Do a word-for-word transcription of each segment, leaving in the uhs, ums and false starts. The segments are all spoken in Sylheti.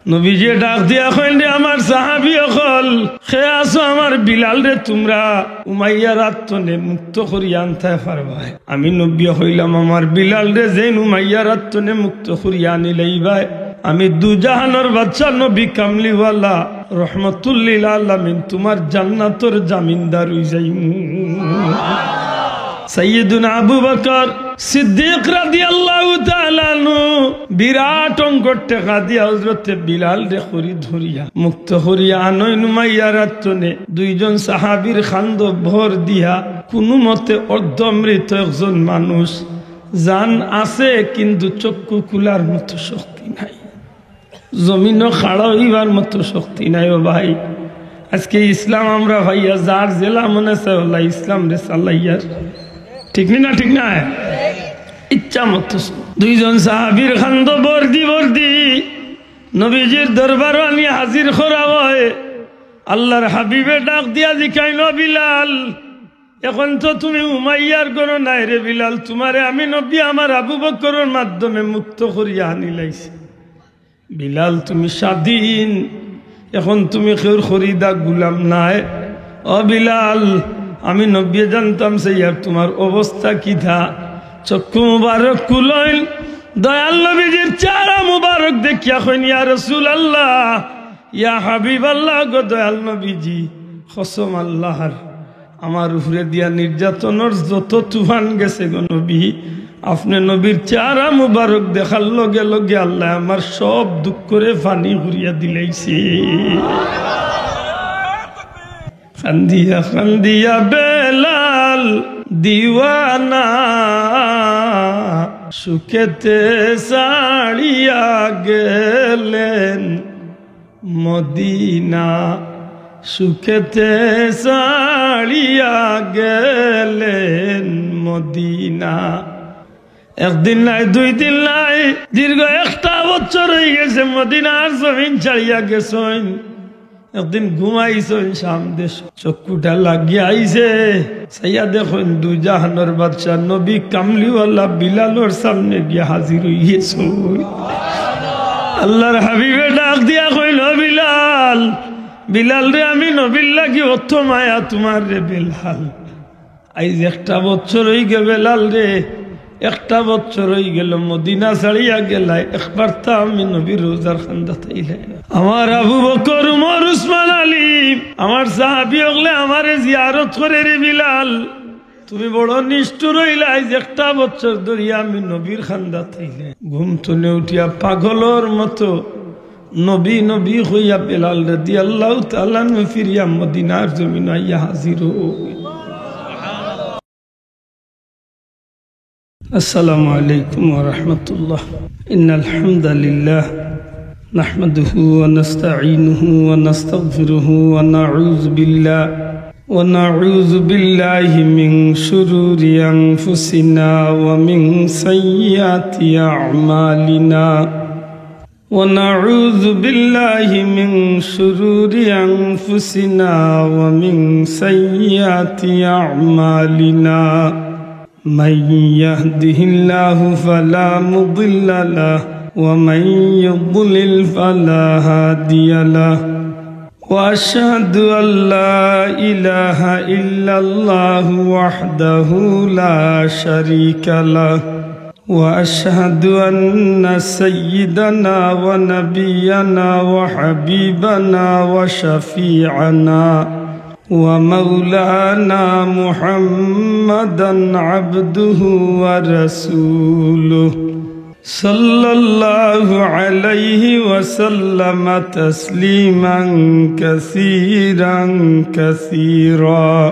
নবীজিয়ে ডাক দিয়া কইন, "রে আমার সাহাবী অকল, কে আছো আমার বিলালরে তুমরা উমাইয়ার আত তনে মুক্ত করিয়া আনতায় পারবায়?" আমি নবীয়ে কইলাম, "আমার বিলালরে যেইন উমাইয়ার আত তনে মুক্ত করিয়া আনিলাইবায়, আমি দুজাহানর বাদশা নবী কামলিওয়ালা রহমতুল্লিল আলামিন তুমার জান্নাতর জামিনদার অইযাইমু।" সাইয়্যিদুনা আবু বকর সিদ্দিক রাদিয়াল্লাহু তাআলা আনহু বিরাট অঙ্কর টেকা দিয়া হযরতে বিলালরে খরিদ করিয়া মুক্ত করিয়া আনইন উমাইয়ার আত তনে। দুইজন সাহাবীর কান্দো ভর দিয়া কুনুমতে অর্ধমৃত একজন মানুষ, জান আছে কিন্তু চক্ষু খুলার মতো শক্তি নাই, জমিনো খাড়া অইবার মতো শক্তি নাই। ও ভাই, আজকে ইসলাম আমরা পাইয়া যার যেলা মনে চায় অলা ইসলামরে চালাইয়ার, ঠিক নি না? ঠিক না? ইচ্ছা মতো। দুইজন সাহাবীর কান্দো ভর দি ভর দি নবীজির দরবারো আনি হাজির করা অয়। আল্লার হাবিবে ডাক দিয়া জিকাইন, "ও বিলাল, অখন তো তুমি উমাইয়ার ঘরো নাই রে বিলাল, তুমারে আমি নবী আমার আবু বকরর মাধ্যমে মুক্ত করিয়া আনিলাইছি। বিলাল, তুমি স্বাধীন, অখন তুমি কেউর খরিদা গুলাম নায়। ও বিলাল, আমি নবীয়ে জানতাম চাইয়ার তুমার অবস্থা কিতা।" চক্ষু মুবারক খুলইন, দয়াল নবীজির চেহারা মুবারক দেখিয়া কইন, "ইয়া রাসূলুল্লাহ, ইয়া হাবিবাল্লাহ গো দয়াল নবীজি, কসম আল্লাহর, আমার উপরে দিয়া নির্যাতনর যত তুফান গেছে গো নবী, আপনে নবীর চেহারা মুবারক দেখার লগে লগে আল্লায় আমার সব দুঃখরে পানি করিয়া দিলাইছে।" কান্দিয়া কান্দিয়া বেলাল দিওয়ানা সুখেতে ছাড়িয়া গেলেন মদিনা, সুখেতে ছাড়িয়া গেলেন মদিনা। একদিন নাই, দুই দিন নাই, দীর্ঘ একটা বছর অইগেছে মদিনার জমিন ছাড়িয়া গেছইন। একদিন ঘুমাইছইন শাম দেশো, চক্ষুটা লাগিয়া আইছে, চাইয়া দেখইন দুজাহানর বাদশা নবী কামলিওয়ালা বিলালর সামনে গিয়া হাজির অইগেছইন। আল্লার হাবিবে ডাক দিয়া কইন, "ও বিলাল, বিলাল রে, আমি নবীর লাগি অত মায়া তুমার রে বিলাল।" আইজ একটা বছর অইগেল রে, একটা বছর অইগেল মদিনা ছাড়িয়া গেলায়, একবার তা আমি নবীর রওজার কান্দাত আইলায় না। আমার আবু বকর, উমর, উসমান, আলী, আমার সাহাবী অকলে আমারে জিয়ারত করে রে বিলাল, তুমি বড় নিষ্ঠুর অইলায়, আইজ একটা বছর ধরিয়া আমি নবীর কান্দাত আইলায় না। ঘুম তনে উঠিয়া পাগলর মতো নবী নবী কইয়া বেলাল রাদিয়াল্লাহু তাআলা আনহু ফিরিয়া মদিনার জমিনো আইয়া হাজির অইন। السلام عليكم ورحمة الله. إن الحمد لله نحمده ونستعينه ونستغفره ونعوذ بالله، ونعوذ بالله من شرور أنفسنا ومن سيئات أعمالنا. ونعوذ بالله من شرور أنفسنا ومن سيئات أعمالنا. من يهده الله فلا مضل له، ومن يضلل فلا هادي له. وأشهد أن لا إله إلا الله وحده لا شريك له، وأشهد أن سيدنا ونبينا وحبيبنا وشفيعنا ومولانا محمدا عبده ورسوله، صلى الله عليه وسلم تسليما كثيرا كثيرا.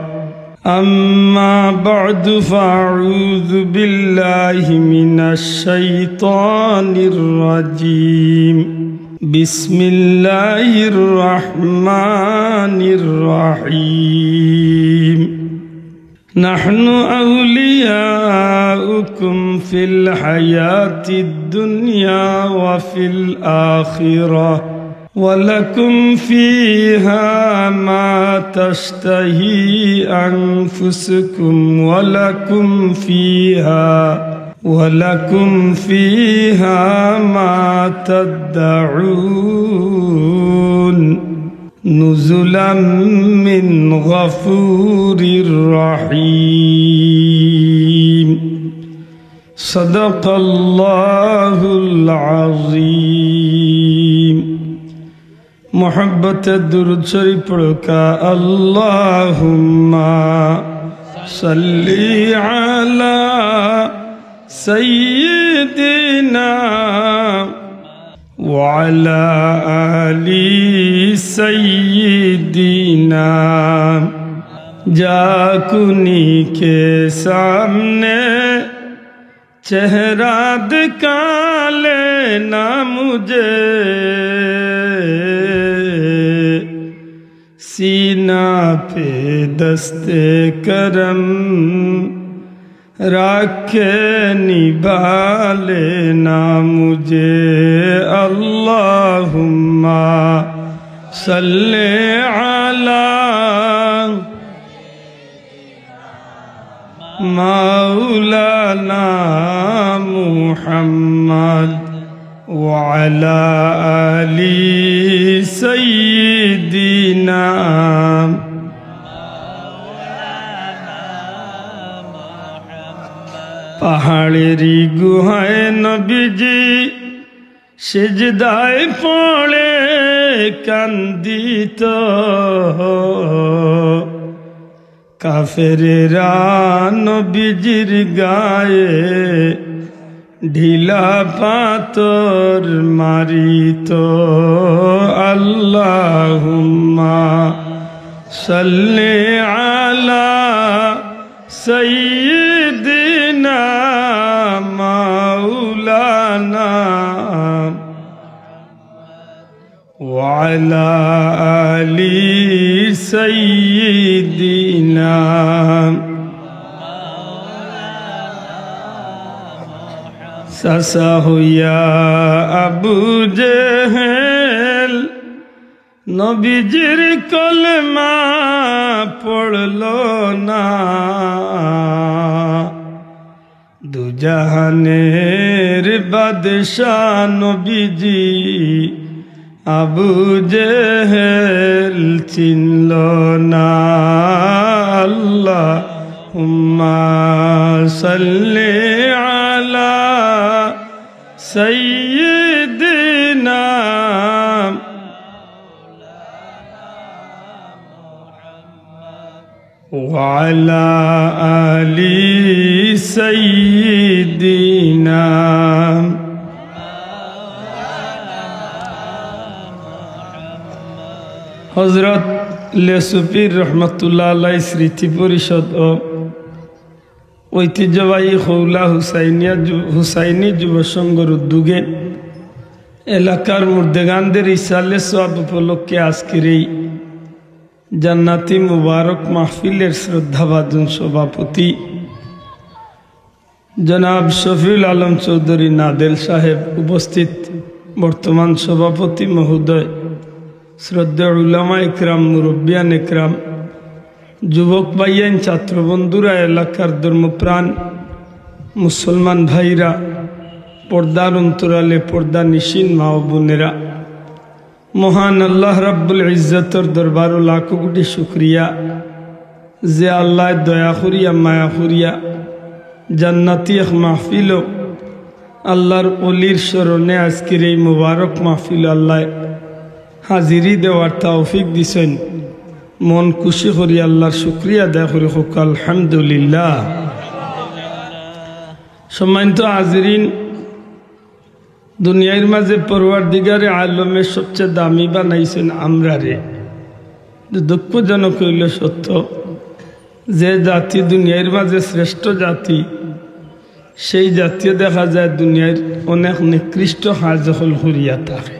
أما بعد، فأعوذ بالله من الشيطان الرجيم. بسم الله الرحمن الرحيم. نحن أولياؤكم في الحياة الدنيا وفي الآخرة، ولكم فيها ما تشتهي أنفسكم، ولكم فيها ولكم فيها ما تدعون نزلا من غفور رحيم. صدق الله العظيم. محبت درود شريف پڑھو کا، اللهم صل على سيدنا وعلى آل سيدنا۔ جاکونی کے سامنے چہرہ دکھا لینا مجھے، سینہ پہ دست کرم رکھ کے نبھا لینا مجھے۔ اللهم صل على مولانا محمد وعلى آل سيدنا۔ পাহাড়ের গুহায় নবীজি সিজদায় পড়ে কান্দিত, কাফেরেরা নবীজির গায়ে ঢিলা পাথর মারিত। اللهم صل على سيدنا مولانا وعلى آل سيدنا۔ চাচা হইয়া আবু জেহেল নবীজির কলেমা পড়ল না। দুজাহানের বাদশা নবীজি আবু জেহেল চিনল না। اللهم صل على سيدنا وعلى آل سيدنا। হযরত লেসুফি রহমতুল্লাহ আলাইহির স্মৃতি পরিষদ ও ঐতিহ্যবাহী খৌলা হুসাইনিয়া যু-, হুসাইনি যুব সংঘর উদ্যোগে এলাকার মুর্দেগানদের ইসালে সওয়াব উপলক্ষে আজকের এই জান্নাতি মুবারক মাহফিলের শ্রদ্ধাভাজন সভাপতি জনাব শফিউল আলম চৌধুরী নাদেল সাহেব, উপস্থিত বর্তমান সভাপতি মহোদয়, শ্রদ্ধেয় উলামা একরাম, মুরব্বিয়ান একরাম, যুবক ভাইয়াইন, ছাত্র বন্ধুরা, এলাকার ধর্মপ্রাণ মুসলমান ভাইরা, পর্দার অন্তরালে পর্দা নিশিন মা ও বোনেরা, মহান আল্লাহ রাব্বুল ইজ্জতর দরবারো লাখো কোটি শুকরিয়া যে আল্লায় দয়া করিয়া, মায়া করিয়া জান্নাতি এক মাহফিলো আল্লাহর অলির স্মরণে আজকের এই মোবারক মাহফিলো আল্লায় হাজিরি দেওয়ার তৌফিক দিছইন। মন খুশি করি আল্লাহর শুকরিয়া আদায় করি, কউক্কা আলহামদুলিল্লাহ। সম্মানিত হাজিরিন, দুনিয়ার মাঝে পরওয়ারদিগারে আলমে সবচেয়ে দামি বানাইছইন আমরারে। দুঃখজনক অইলো সত্য, যে জাতি দুনিয়ার মাঝে শ্রেষ্ঠ জাতি, সেই জাতিয়ে দেখা যায় দুনিয়ার অনেক নিকৃষ্ট কাজ অকল করিয়া থাকে।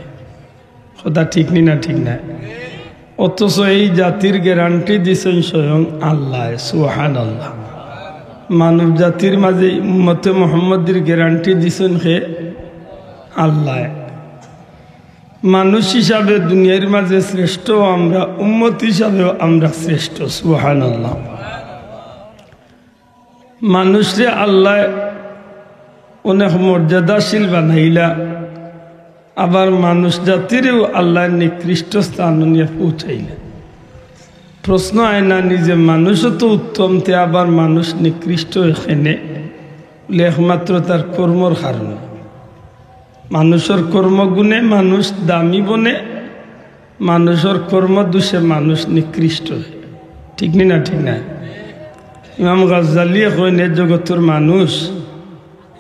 কথা ঠিক নি না? ঠিক না? অথচ এই জাতির গ্যারান্টি দিছইন স্বয়ং আল্লায়। সুবহানাল্লাহ। মানব জাতির মাঝে উম্মতে মুহাম্মদীর গ্যারান্টি দিছইন কে? আল্লায়। মানুষ হিসাবে দুনিয়ার মাঝে শ্রেষ্ঠ আমরা, উম্মত হিসাবেও আমরা শ্রেষ্ঠ। সুবহানাল্লাহ। মানুষরে আল্লায় অনেক মর্যাদাশীল বানাইলা, আবার মানুষ জাতিরেও আল্লায় নিকৃষ্ট স্থানো নিয়া পৌঁছাইলা। প্রশ্ন আয় না নি যে মানুষও তো উত্তম, তে আবার মানুষ নিকৃষ্ট অয় কেনে? বলে, একমাত্র তার কর্মর কারণে। মানুষর কর্মগুণে মানুষ দামি বনে, মানুষর কর্মদোষে মানুষ নিকৃষ্ট অয়। ঠিক নি না? ঠিক না? ইমাম গাজ্জালিয়ে কইন, এ জগতর মানুষ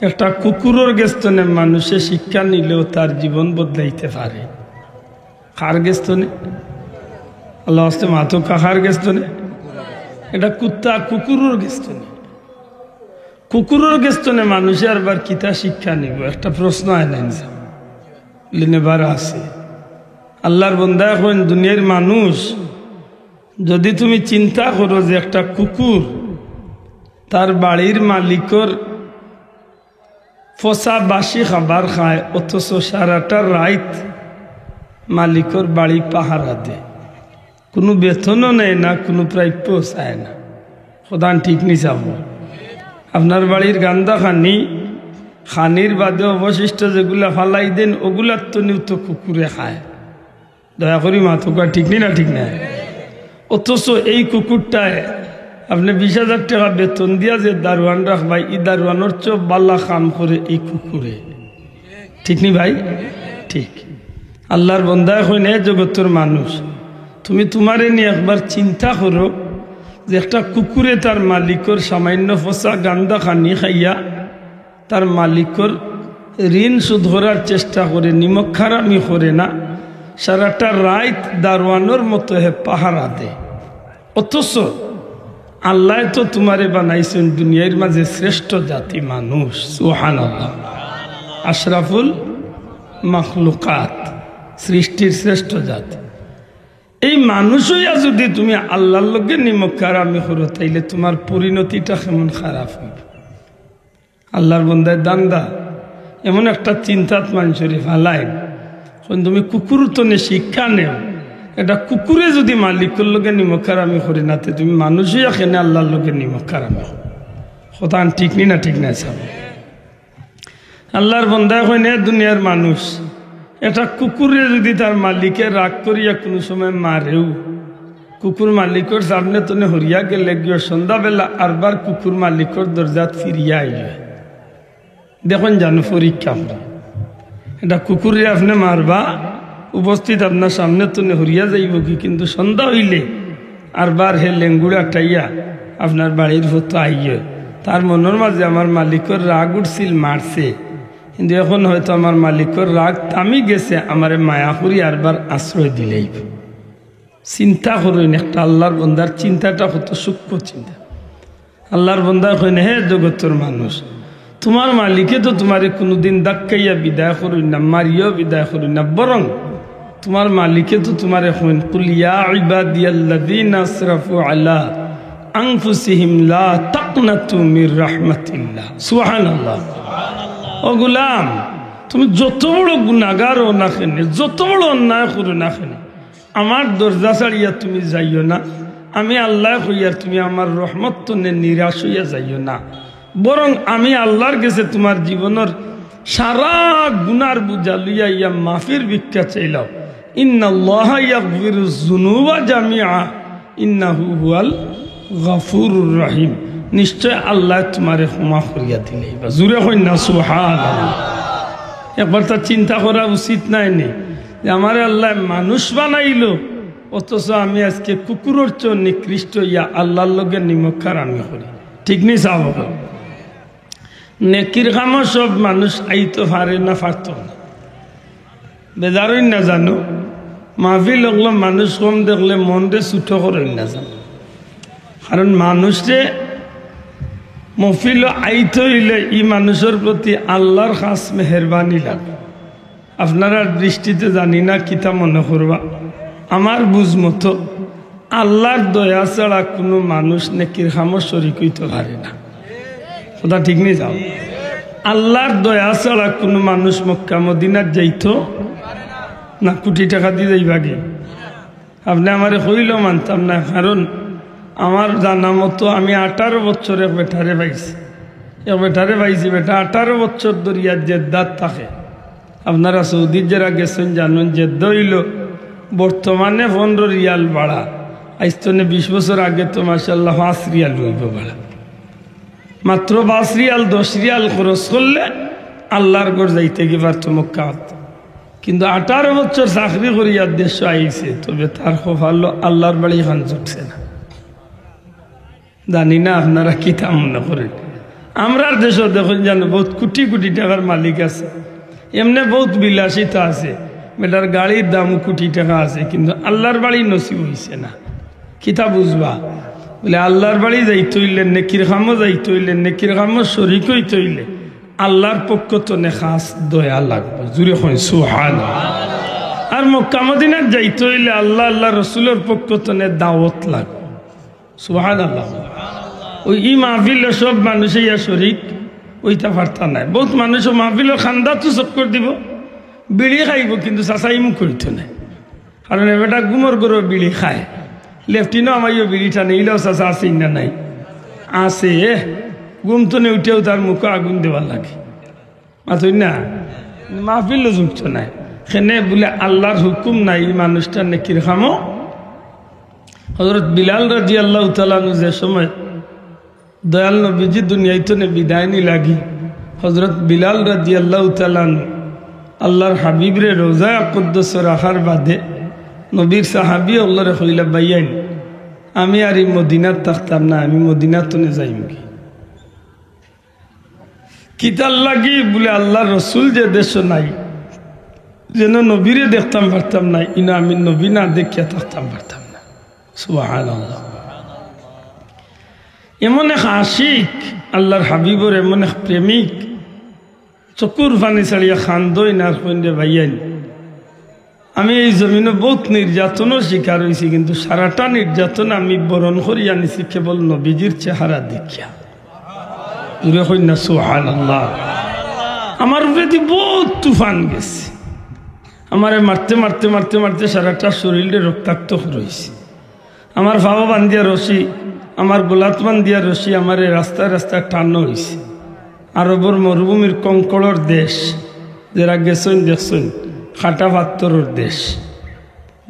একটা কুকুরর গেছ থনে মানুষে শিক্ষা নিলেও তার জীবন বদলাইতে পারে। কার গেছ থনে? আল্লাহ আস্তে মাতো কার গেছ থনে? এটা কুত্তা কুকুরর গেছ থনে। কুকুরর গেছ থনে মানুষে আরবার কিতা শিক্ষা নিব? একটা প্রশ্ন আয় না ইনসান? লিনেবার আছে। আল্লাহর বন্দায় কইন, দুনিয়ার মানুষ, যদি তুমি চিন্তা করো যে একটা কুকুর তার বাড়ির মালিকর ফসা বাসি খাবার খায়, অথচ সারাটা রাইত মালিকর বাড়ি পাহারা দেয়, কুনু বেতনও নেয় না, কুনু প্রাপ্যও চায় না। কথাখান ঠিক নি চাবো? আপনার বাড়ির গান্দা খানি, খানির বাদে অবশিষ্ট যেগুলা ফালাই দেন, ওগুলার তনেও তো কুকুরে খায়। দয়া করি মাতউক্কা, ঠিক নি না? ঠিক না? অথচ এই কুকুরটায় আপনে বিশ হাজার টেকা বেতন দিয়া যে দারোয়ান রাখবায়, ই দারোয়ানর চেয়েও বালা কাম করে এই কুকুরে। ঠিক নি ভাই? ঠিক। আল্লাহর বন্দায় কইন, এ জগতর মানুষ, তুমি তুমারে নিয়া একবার চিন্তা করো যে একটা কুকুরে তার মালিকর সামান্য ফসা গান্দা খানি খাইয়া তার মালিকর ঋণ শোধ করার চেষ্টা করে, নিমক হারামি করে না, সারাটা রাইত দারোয়ানর মতো হে পাহারা দেয়। অথচ আল্লায় তো তুমারে বানাইছইন দুনিয়ার মাঝে শ্রেষ্ঠ জাতি মানুষ, সুবহানাল্লাহ, আশরাফুল মাখলুকাত, সৃষ্টির শ্রেষ্ঠ জাতি। এই মানুষ অইয়া যদি তুমি আল্লাহর লগে নিমক হারামি করো, তাইলে তুমার পরিণতিটা কেমন খারাপ অইবো। আল্লাহর বন্দায় দান্দা এমন একটা চিন্তাত মানষরে ফালাইন, কইন তুমি কুকুর তনে শিক্ষা নেও, এটা কুকুরে যদি মালিকর লগে নিমক হারামি করে না, তে তুমি মানুষ অইয়া কেনে আল্লাহর লগে নিমক হারামি করো? কথাখান ঠিক নি না? ঠিক না সাব? আল্লাহর বন্দায় কইন, এ দুনিয়ার মানুষ, এটা কুকুরে যদি তার মালিকে রাগ করিয়া কুনু সময় মারেও, কুকুর মালিকর সামনে তনে হরিয়া গেলে গিয়া সন্ধ্যাবেলা আরবার কুকুর মালিকর দরজাত ফিরিয়া আইলে, দেখইন জানো পরীক্ষা করে। এটা কুকুররে আপনে মারবা, উপস্থিত আপনার সামনে তনে হরিয়া যাইবোগি, কিন্তু সন্ধ্যা অইলে আরবার হে লেঙ্গুড়া টাইয়া আপনার বাড়ির ফতো আইয়ে। তার মনর মাঝে আমার মালিকর রাগ উঠছিল, মারছে, কিন্তু এখন হয়তো আমার মালিকর রাগ থামি গেছে, আমারে মায়া করি আরবার আশ্রয় দিলাইবো। চিন্তা করইন, একটা আল্লাহর বন্দার চিন্তাটা কত সূক্ষ্ম চিন্তা। আল্লাহর বন্দায় কইন, হে জগতর মানুষ, তুমার মালিকে তো তুমারে কুনুদিন ধাক্কাইয়া বিদায় করইন না, মারিয়াও বিদায় করইন না, বরং তুমার মালিকে তো তুমারে কইন, কুল ইয়া ইবাদিয়াল্লাযীনা আসরাফু আলা আনফুসিহিম লা তাকনাতু মির রাহমাতিল্লাহ। সুবহানাল্লাহ। ও গোলাম, তুমি যত বড় গুনাগার অও না কেনে, যত বড় অন্যায় করো না কেনে, আমার দরজা ছাড়িয়া তুমি যাইও না। আমি আল্লায় কইয়ার, তুমি আমার রহমত তনে নিরাশ অইয়া যাইও না, বরং আমি আল্লাহর গেছে তুমার জীবনর সারা গুনার বুঝা লইয়া ইয়া মাফির ভিক্ষা চাইলাও। ইন্নাল্লাহা ইয়াগফিরুজ যুনুবা জামিআ, ইন্নাহু হুয়াল গাফুরুর রহিম। নিশ্চয় আল্লায় তুমারে ক্ষমা করিয়া দিলাইবা। জুরে কইন না সুবহানাল্লাহ। একবার তা চিন্তা করা উচিত নায় নি যে আমারে আল্লায় মানুষ বানাইলো, অথচ আমি আজকে কুকুরর চেয়েও নিকৃষ্ট অইয়া আল্লাহর লগে নিমক হারামি করি। ঠিক নি সাব? নেকির কামো সব মানুষ আইতো পারে না, পারতো না। বেজার অইন না জানো, মাহফিল অকলো মানুষ কম দেখলে মনরে ছুটো করইন না জানো। কারণ মানুষরে মহফিলো আইতো অইলে ই মানুষর প্রতি আল্লাহর খাস মেহেরবানি লাগে। আপনারার দৃষ্টিতে জানি না কিতা মনে করবা, আমার বুঝ মতো আল্লাহর দয়া ছাড়া কুনু মানুষ নেকির কামো শরিক অইতো পারে না। কথা ঠিক নি সাব? আল্লাহর দয়া ছাড়া কুনু মানুষ মক্কা মদিনাত যাইতো না, কুটি টেকা দি যাইবাগি। আপনে আমারে কইলেও মানতাম না, কারণ আমার জানা মতো আমি আঠারো বছর এক বেটারে পাইছি। এক বেটারে পাইছি, বেটা আঠারো বছর ধরিয়া জেদ্দাত থাকে। আপনারা সৌদিত যেরা গেছইন জানইন, জেদ্দা অইলো বর্তমানে পনরো রিয়াল ভাড়া, আইজ তনে বিশ বছর আগে তো মাশাআল্লাহ পাঁচ রিয়াল অইবো ভাড়া। মাত্র পাঁচ রিয়াল, দশ রিয়াল খরচ করলে আল্লার ঘর যাইতে গি পারতো মক্কাত। কিন্তু আঠারো বছর চাকরি করিয়া দেশো আইছে, তবে তার কপালো আল্লার বাড়ি খান জুটছে না। জানি না আপনারা কিতা মনে করেন। আমরার দেশো দেখইন জানো, বউত কুটি কুটি টেকার মালিক আছে, এমনে বউত বিলাসিতা আছে, বেটার গাড়ির দামও কুটি টেকা আছে, কিন্তু আল্লার বাড়ি নসিব অইছে না। কিতা বুঝবা? বলে, আল্লার বাড়ি যাইতে অইলে, নেকির কামো যাইতে অইলে, নেকির কামো শরিক অইতে অইলে আল্লার পক্ষ তনে খাস দয়া লাগবো। জুরে কইন সুবহানাল্লাহ। আর মক্কা মদিনাত যাইতে অইলে আল্লা, আল্লার রসুলর পক্ষ তনে দাওয়াত লাগবো। সুবহানাল্লাহ। ওই ই মাহফিলো সব মানুষ ইয়া শরিক অইতা পারতা নায়। বউত মানুষ অউ মাহফিলর কান্দাত চক্কর দিবো, বিড়ি খাইবো, কিন্তু চাচাই মুখ কইতো নায়। কারণ এ বেটা ঘুমর ঘরো বিড়ি খায়, লেফটিনো আমাইও বিড়ি টানে, ইলাও চাচা আছে না নাই? আছে। ঘুম তনে উঠিয়াউ তার মুখো আগুন দেওয়ার লাগে। মাতইন না, মাহফিলো জুটতো নায়। কেনে বুলে আল্লার হুকুম নাই, ই মানুষটার নেকির কামো। হযরত বিলাল রাদিয়াল্লাহু তাআলা আনহু যে সময় দয়াল নবীজি দুনিয়াইত তনে বিদায় নিলাগি, হযরত বিলাল রাদিয়াল্লাহু তাআলা আনহু আল্লার হাবিবরে রওজায়ে কুদ্দুসো রাখার বাদে নবীর সাহাবী অকলরে কইলা, "ভাইয়াইন, আমি আর ই মদিনাত থাকতাম না, আমি মদিনা তনে যাইমুগি।" কিতার লাগি? বুলে, "আল্লার রসুল যে দেশো নাই, যেন নবীরে দেখতাম পারতাম না, ইনো আমি নবী না দেখিয়া থাকতাম পারতাম না।" সুবহানাল্লাহ। এমন এক আশিক, আল্লার হাবিবর এমন এক প্রেমিক, চকুর পানি ছাড়িয়া কান্দইন আর কইন, "রে ভাইয়াইন, আমি এই জমিনো বউত নির্যাতনর শিকার অইছি, কিন্তু সারাটা নির্যাতন আমি বরণ করিয়া নিছি কেবল নবীজির চেহারা দেখিয়া।" জুরে কইন না সুবহানাল্লাহ। আমার উপরেদি বউত তুফান গেছে, আমারে মারতে মারতে মারতে মারতে সারাটা শরীলরে রক্তাক্ত করি দিছে। আমার পাও বান্ধিয়া রশি, আমার গলাত বান্ধিয়া রশি, আমারে রাস্তায় রাস্তায় টানো অইছে। আরবর মরুভূমির কঙ্করর দেশ, যেরা গেছইন দেখছইন, কাটা পাত্থরর দেশ,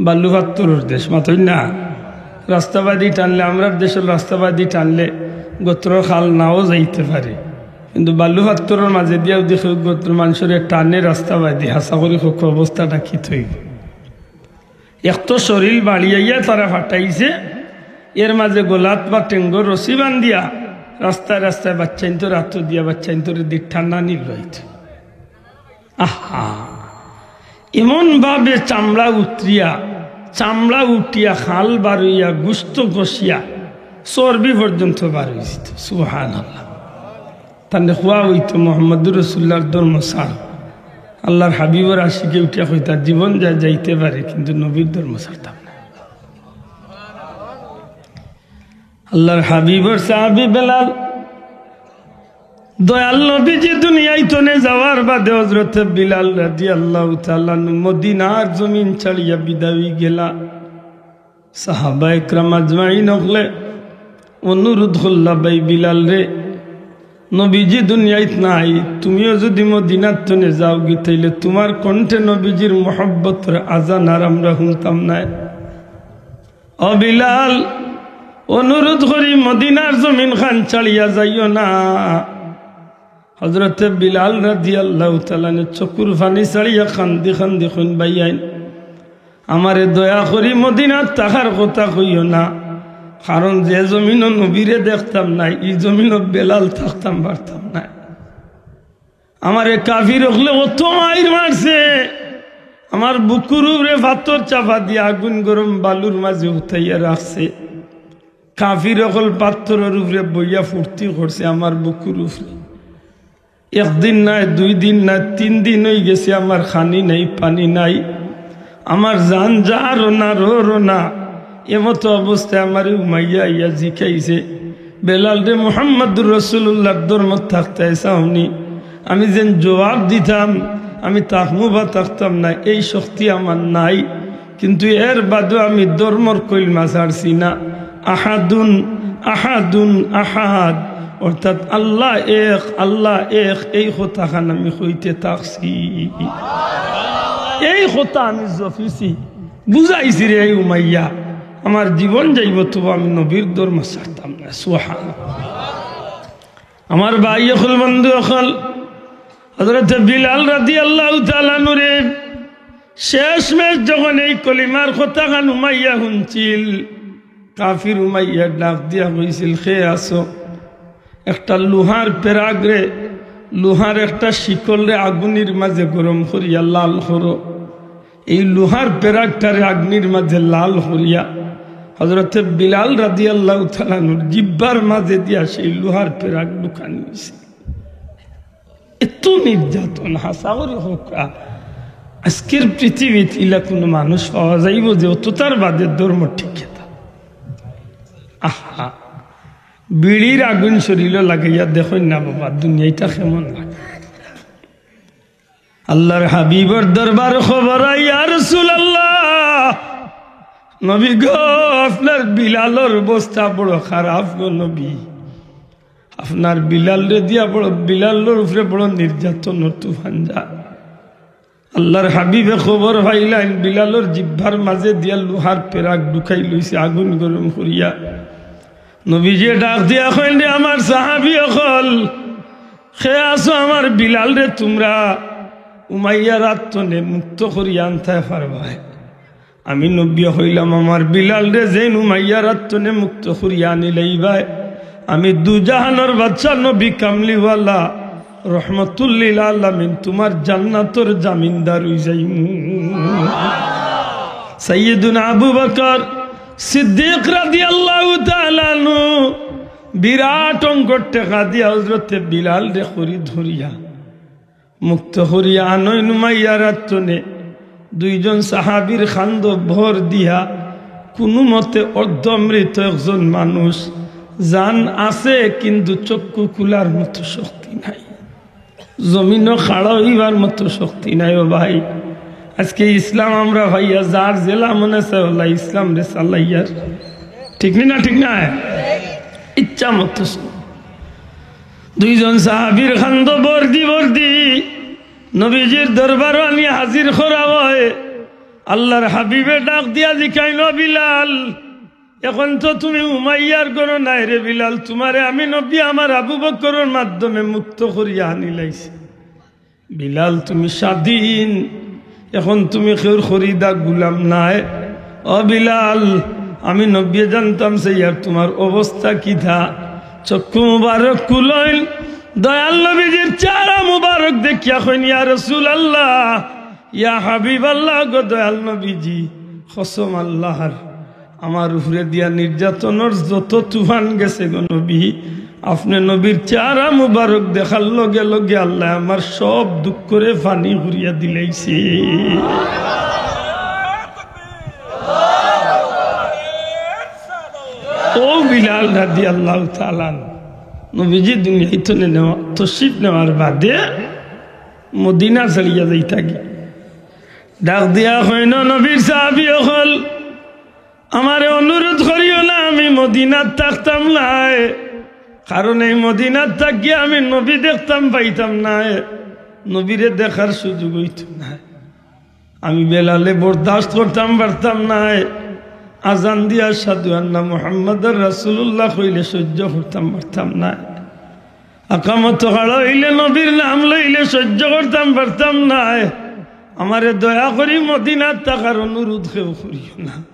বালু পাত্থরর দেশ, মাতইন না। রাস্তাবাদি টানলে, আমরার দেশর রাস্তাবাদি টানলে গতরর খাল নাও যাইতে পারে, কিন্তু বালু পাত্থরর মাজেদিয়াও দেখি গতর মানষরে টানে রাস্তাবাদি, হাছা করি কউক্কা অবস্থাটা কিতা অইবো। এক তো শরীল বাড়িয়াইয়া তারা ফাটাইছে, এর মাজে গলাত বা টেঙ্গো রশি বান্ধিয়া রাস্তায় রাস্তায় বাচ্চাইন্তর আতো দিয়া বাচ্চাইন্তরে দি টানানি লইত। আহা, এমন ভাবে চামড়া উতরিয়া, চামড়া উঠিয়া, খাল বারইয়া, গুস্ত খসিয়া, চর্বি পর্যন্ত বার অইযিত। সুবহানাল্লাহ। তানরে কওয়া অইতো মোহাম্মদুর রসুল্লাহর ধর্ম ছাড়। আল্লার হাবিবর আশিকে উঠিয়া কইতা, "জীবন যায় যাইতে পারে, কিন্তু নবীর ধর্ম ছাড়তাম না।" আল্লার হাবিবর সাহাবী বেলাল, দয়াল নবীজি দুনিয়াইত তনে যাওয়ার বাদে হযরতে বিলাল রাদিয়াল্লাহু তাআলা আনহু মদিনার জমিন ছাড়িয়া বিদায় অইগেলা। সাহাবা একরাম আজমাইন অকলে অনুরোধ করলা, "ভাই বিলাল রে, নবীজি দুনিয়াইত নাই, তুমিও যুদি মদিনাত তনে যাওগি, তাইলে তুমার কণ্ঠে নবীজির মহব্বতর আজান আর আমরা হুনতাম নায়। ও বিলাল, অনুরোধ করি মদিনার জমিন খান ছাড়িয়া যাইও না।" হযরতে বিলাল রাদিয়াল্লাহু তাআলা আনহু চকুর পানি ছাড়িয়া কান্দি কান্দি কইন, "ভাইয়াইন, আমারে দয়া করি মদিনাত থাকার কথা কইও না, কারণ যে জমিনো নবীরে দেখতাম নায়, ই জমিনো বেলাল থাকতাম পারতাম নায়। আমারে কাফির অকলে অত মাইর মারছে, আমার বুকুর উপরে পাত্থর চাপা দিয়া আগুন গরম বালুর মাজে উঠাইয়া রাখছে। কাফির অকল পাত্থরর উপরে বইয়া ফুর্তি করছে আমার বুকুর উপরে। একদিন নায়, দুই দিন নায়, তিন দিন অইগেছে, আমার খানি নাই, পানি নাই, আমার জান যা রোনা রো রোনা।" এমতো অবস্থায় আমারে উমাইয়া আইয়া জিকাইছে, "বেলাল রে, মুহাম্মাদুর রাসূলুল্লাহর ধর্মত থাকতায় চাওনি?" আমি যেন জবাব দিতাম, আমি থাকমু বা থাকতাম না, এই শক্তি আমার নাই। কিন্তু এর বাদেও আমি ধর্মর কলমা ছাড়ছি না। আহাদুন, আহাদুন, আহাদ। অর্থাৎ আল্লাহ এক, আল্লাহ এক, এই কথাখান আমি কইতে থাকছি, এই কথা আমি জপিছি, বুঝাইছি রে উমাইয়া, আমার জীবন যাইব, তবু আমি নবীর ধর্ম ছাড়তাম না। সুবহানাল্লাহ। আমার ভাই অকল, বন্ধু অকল, হযরতে বিলাল রাদিয়াল্লাহু তাআলা আনহুরে শেষমেশ যখন এই কলিমার কথাখান উমাইয়া হুনছিল, কাফির উমাইয়া ডাক দিয়া কইছিল, "কে আছো?" একটা লোহার পেরাগরে, লোহার একটা শিকলরে আগুনির মাঝে গরম করিয়া লাল করো। এই লোহার পেরাগটারে আগ্নির মাঝে লাল করিয়া হযরতে বিলাল রাদিয়াল্লাহু তাআলা আনহুর জিব্বার মাঝে দিয়া সেই লোহার পেরাগ ঢুকানি অইছে। এত নির্যাতন, হাছা করি কউক্কা। আজকের পৃথিবীত ইলা কুনু মানুষ পাওয়া যাইব যে অততার বাদে ধর্ম টিকে থাকে? আহা, বিড়ির আগুন শরীলো লাগাইয়া দেখইন না বাবা, দুনিয়াটা কেমন লাগে। আল্লাহর হাবিবর দরবার খবর আয়, "ইয়া রাসূলুল্লাহ, নবী গো, আপনার বিলালর অবস্থা বড় খারাপ গো নবী, আপনার বিলালরে দিয়া বড়, বিলালর উপরে বড় নির্যাতনর তুফান যায়।" আল্লাহর হাবিবে খবর পাইলাইন, বিলালর জিব্বার মাঝে দিয়া লোহার পেরাক ঢুকাই লইছে, আগুন গরম করিয়া। নবীজি ডাক দিয়া কইন, "রে আমার সাহাবী অকল, কে আছো আমার বিলালরে তুমরা উমাইয়ার আত তনে মুক্ত করিয়া আনতায় পারবায়?" আমি নবী কইলাম, "আমার বিলালরে যেইন উমাইয়ার আত তনে মুক্ত করিয়া আনিলাইবায়, আমি দুজাহানর বাদশা নবী কামলিওয়ালা রহমতুল্লিল আলামিন তুমার জান্নাতর জামিনদার অই যাইমু।" সাইয়্যিদুনা আবু বকর সিদ্দিক রাদিয়াল্লাহু তাআলা আনহু বিরাট অঙ্কর টেকা দিয়া হযরতে বিলালরে খরিদ করিয়া মুক্ত করিয়া আনইন উমাইয়ার আত তনে। দুইজন সাহাবীর কান্দো ভর দিয়া কুনুমতে অর্ধমৃত একজন মানুষ, জান আছে কিন্তু চক্ষু খুলার মতো শক্তি নাই, জমিনো খাড়া অইবার মতো শক্তি নাই। ও ভাই, আজকে ইসলাম আমরা পাইয়া যার যেলা মনে চায় অলা ইসলামরে চালাইয়ার, ঠিক নি না? ঠিক না? ইচ্ছা মতো দুইজন সাহাবীর কান্দো ভর দি ভর দি নবীজির দরবারো আনি হাজির করা অয়। আল্লাহর হাবিবে ডাক দিয়া জিকাইন, "ও বিলাল, এখন তো তুমি উমাইয়ার ঘরো নাই রে বিলাল, তুমারে আমি নবী আমার আবু বকরর মাধ্যমে মুক্ত করিয়া আনিলাইছি। বিলাল, তুমি স্বাধীন, এখন তুমি কেউর খরিদা গুলাম নায়। ও বিলাল, আমি নবীয়ে জানতাম চাইয়ার তুমার অবস্থা কিতা।" চক্ষু মুবারক খুলইন, দয়াল নবীজির চেহারা মুবারক দেখিয়া কইন, "ইয়া রাসূলুল্লাহ, ইয়া হাবিবাল্লাহ গো দয়াল নবীজি, কসম আল্লাহর, আমার উপরে দিয়া নির্যাতনর যত তুফান গেছে গো নবী, আপনে নবীর চেহারা মুবারক দেখার লগে লগে আল্লায় আমার সব দুঃখরে পানি করিয়া দিলাইছে।" ও বিলাল রাদিয়াল্লাহু তাআলা আনহু, নবীজি দুনিয়া তনে নেওয়া, তশরিফ নেওয়ার বাদে মদিনা ছাড়িয়া যাইতা গি। ডাক দিয়া কইন, "নবীর সাহাবী অকল, আমারে অনুরোধ করিও না, আমি মদিনাত থাকতাম নায়, কারণ এই মদিনাত থাকিয়া আমি নবী দেখতাম পাইতাম নায়, নবীরে দেখার সুযোগ অইতো নায়। আমি বেলালে বরদাস্ত করতাম পারতাম নায়, আজান দিয়া আশহাদু আন্না মুহাম্মাদার রাসূলুল্লাহ কইলে সহ্য করতাম পারতাম নায়, আকামত খাড়া অইলে নবীর নাম লইলে সহ্য করতাম পারতাম নায়। আমারে দয়া করি মদিনাত থাকার অনুরোধ কেউ করিও না।"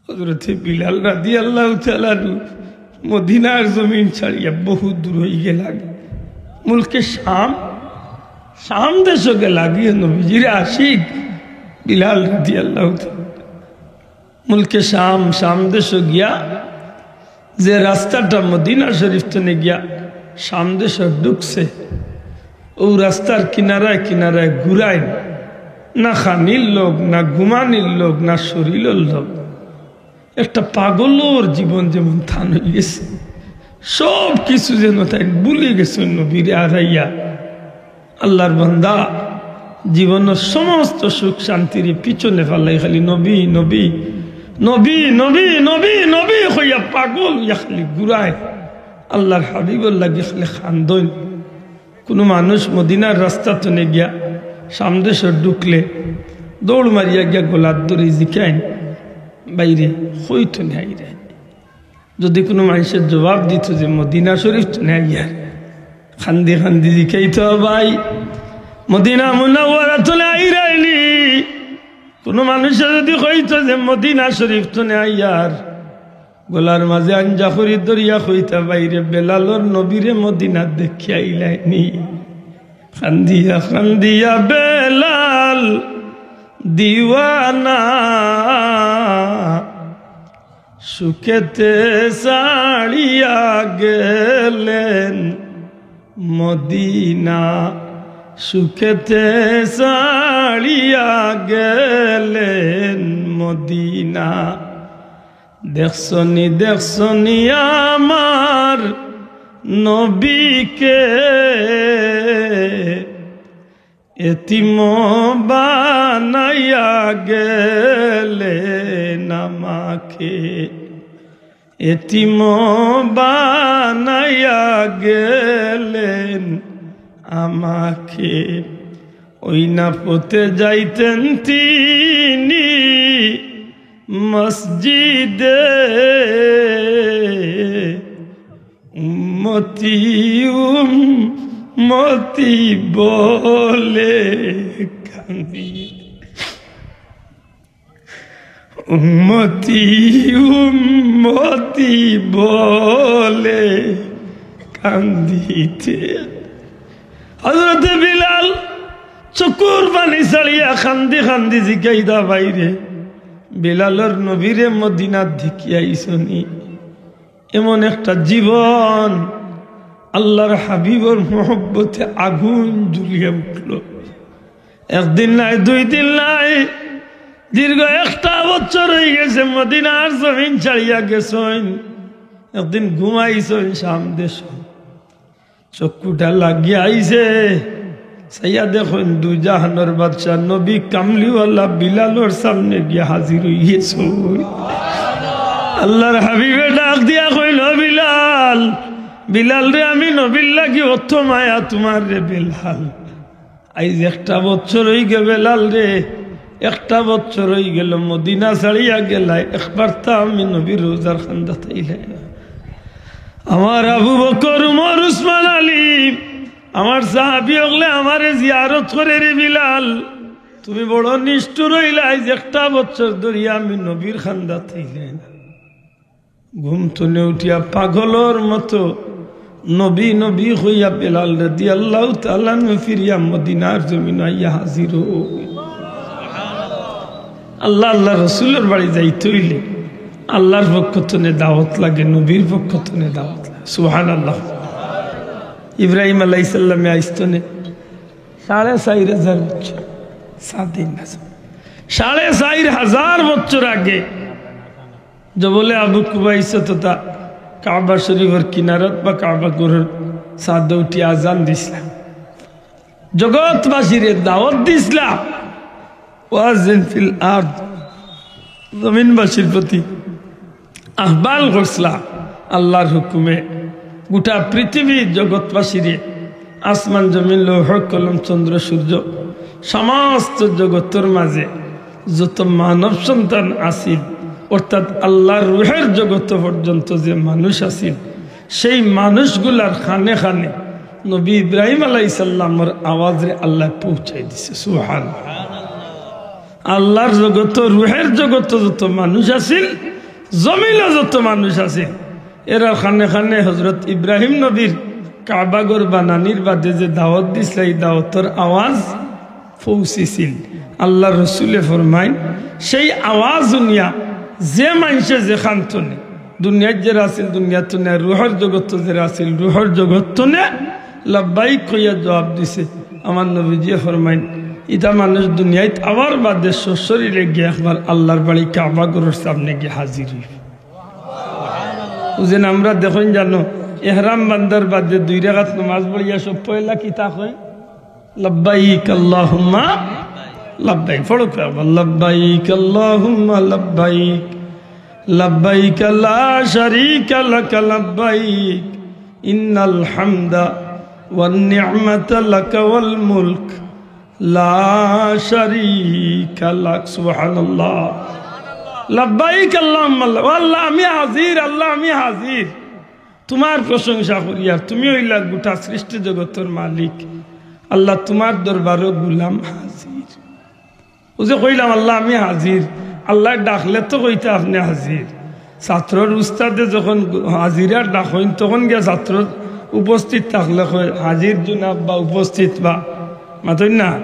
হযরতে বিলাল রাদিয়াল্লাহু তাআলা আনহু মদিনার জমিন ছাড়িয়া বহু দূর অই গেলা গি, মুলকে শাম, শাম দেশো গেলা গি। নবীজির আশিক বিলাল রাদিয়াল্লাহু তাআলা মুলকে শাম, শাম দেশো গিয়া যে রাস্তাটা মদিনা শরীফ তনে গিয়া শাম দেশো ঢুকছে, অউ রাস্তার কিনারায় কিনারায় ঘুরাইন, না খানির লগ, না ঘুমানির লগ, না শরীলর লগ। একটা পাগলর জীবন যেমন তান অই গেছে, সব কিছু যেন তাইন ভুলি গেছইন নবীরে হারাইয়া। আল্লাহর বান্দা জীবনর সমস্ত সুখ শান্তিরে পিছনে ফালাই খালি নবী, নবী, নবী, নবী, নবী, নবী কইয়া পাগল অইয়া খালি ঘুরায়। আল্লাহর হাবিবর লাগি খালি কান্দইন। কুনু মানুষ মদিনার রাস্তা তনে গিয়া সামদেশো ঢুকলে দৌড় মারিয়া গিয়া গলাত ধরি জিকাইন, "ভাইরে, কই তনে আইরায়?" যদি কুনু মানষে জবাব দিতো যে মদিনা শরীফ তনে আইয়ার, কান্দি কান্দি জিকাইতো, "ভাই, মদিনা মুনাওয়ারা তনে আইরায়নি?" কুনু মানষে যদি কইতো যে মদিনা শরীফ তনে আইয়ার, গলার মাঝে আঞ্জা করি ধরিয়া কইতা, "ভাইরে, বেলালর নবীরে মদিনাত দেখিয়া আইলায়নি?" কান্দিয়া কান্দিয়া বেলাল দিওয়ানা, সুখেতে ছাড়িয়া গেলেন মদিনা, সুখেতে ছাড়িয়া গেলেন মদিনা। দেখছনি, দেখছনি আমার নবীকে, এতিম বানাইয়া গেলেন আমাকে, এতিম বানাইয়া গেলেন আমাকে। ওই না পথে যাইতেন তিনি মসজিদে, উম্মতি উম্মতি বলে কান্দি, উম্মতি উম্মতি বলে কান্দিতে। হযরতে বিলাল চকুর পানি ছাড়িয়া কান্দি কান্দি জিকাইতা, "ভাইরে, বিলালর নবীরে মদিনাত দেখিয়া আইছনি?" এমন একটা জীবন, আল্লাহর হাবিবর মহব্বতে আগুন জ্বলিয়া উঠলো। একদিন নায়, দুই দিন নায়, দীর্ঘ একটা বছর অইগেছে মদিনার জমিন ছাড়িয়া গেছইন। একদিন ঘুমাইছইন সামদেশো, চক্ষুটা লাগিয়া আইছে, চাইয়া দেখইন দুই জাহানর বাদশা নবী কামলিওয়ালা বিলালর সামনে গিয়া হাজির অইগেছইন। আল্লাহর হাবিবে ডাক দিয়া কইল, "ও বিলাল, বিলাল রে, আমি নবীর লাগি অত মায়া তুমার রে বিলাল। আইজ একটা বছর অইগেল বিলাল রে, একটা বছর অইগেল মদিনা ছাড়িয়া গেলায়, একবার তা আমি নবীর রোজার কান্দাত আইলায় না। আমার আবু বকর, উমর, উসমান, আলী, আমার সাহাবী অকলে আমারে জিয়ারত করে রে বিলাল, তুমি বড় নিষ্ঠুর অইলায়, আইজ একটা বছর ধরিয়া আমি নবীর কান্দাত আইলায় না।" ঘুম তনে উঠিয়া পাগলর মতো নবী নবী কইয়া বেলাল রাদিয়াল্লাহু তাআলা আনহু ফিরিয়া মদিনার জমিন আইয়া হাজির অইল। আল্লাহ, আল্লাহর রসুলর বাড়ি যাইতে অইলে আল্লাহর পক্ষ তনে দাওয়াত লাগে, নবীর পক্ষ তনে দাওয়াত লাগে। সুবহানাল্লাহ। ইব্রাহিম আলাইহিস সালামে আইছতনে সাড়ে চাইর হাজার বছর, সাড়ে চাইর হাজার বছর আগে জবলে আবু কুবাইস তথা কাবা শরীফর কিনারত বা কাবা ঘরর ছাদো উঠি আজান দিছলা, জগৎবাসীরে দাওয়াত দিছলা। ওয়াজিন ফিল আরদ, জমিনবাসীর প্রতি আহ্বান করছলা আল্লাহর হুকুমে। গোটা পৃথিবীর জগৎবাসীরে, আসমান জমিন, লৌহ কলম, চন্দ্র সূর্য, সমস্ত জগতর মাঝে যত মানব সন্তান আছিল, অর্থাৎ আল্লাহর রুহের জগত পর্যন্ত যে মানুষ আছিল, সেই মানুষগুলার কানে কানে নবী ইব্রাহিম আলাইহিস সালামর আওয়াজরে আল্লায় পৌঁছাই দিছে। সুবহান। আল্লাহর জগত, রুহের জগত যত মানুষ আছিল, জমিনো যত মানুষ আছিল, এরার কানে কানে হযরত ইব্রাহিম নবীর কাবা ঘর বানানির বাদে যে দাওয়াত দিছলা, এই দাওয়াতর আওয়াজ পৌঁছিছিল। আল্লাহর রসুলে ফরমাইন, সেই আওয়াজ হুনিয়া যে মানষে যেখান তনে, দুনিয়াত যেরা আছিল দুনিয়াত তনে, আর রুহর জগত যেরা আছিল রুহর জগত তনে, লাব্বাইক কইয়া জবাব দিছে। আমার নবীজিয়ে ফরমাইন, ইতা মানুষ দুনিয়াত আওয়ার বাদে সশরীরে গিয়া একবার আল্লাহর বাড়ি কাবা ঘরর সামনে গিয়া হাজির অইব। বুঝেন, আমরা দেখইন জানো, এহরাম বান্ধার বাদে দুই রাকাত নামাজ পড়িয়া সব পয়লা কিতা কয়? লাব্বাইক আল্লাহুম্মা লাব্বাইক। পড়ো একবার, লাব্বাইক আল্লাহুম্মা লাব্বাইক, লাব্বাইক লা শারীকা লাকা লাব্বাইক, إن الحمد والنعمة لك والملك لا شريك لك. সুবহানাল্লাহ। লাব্বাইক আল্লাহুম্মা লাব্বাইক। ও আল্লাহ, আমি হাজির, আল্লাহ, আমি হাজির। তুমার প্রশংসা করিয়ার, তুমি অইলা গোটা সৃষ্টি জগতর মালিক। আল্লাহ, তুমার দরবারো গুলাম হাজির। অউ যে কইলাম, "আল্লাহ, আমি হাজির", আল্লায় ডাকলে তো কইতা, "আপনে হাজির।" ছাত্রর উস্তাদে যখন হাজিরা ডাকইন, তখন গিয়া ছাত্র উপস্থিত থাকলে কয়, "হাজির জনাব" বা "উপস্থিত" বা, মাতইন না,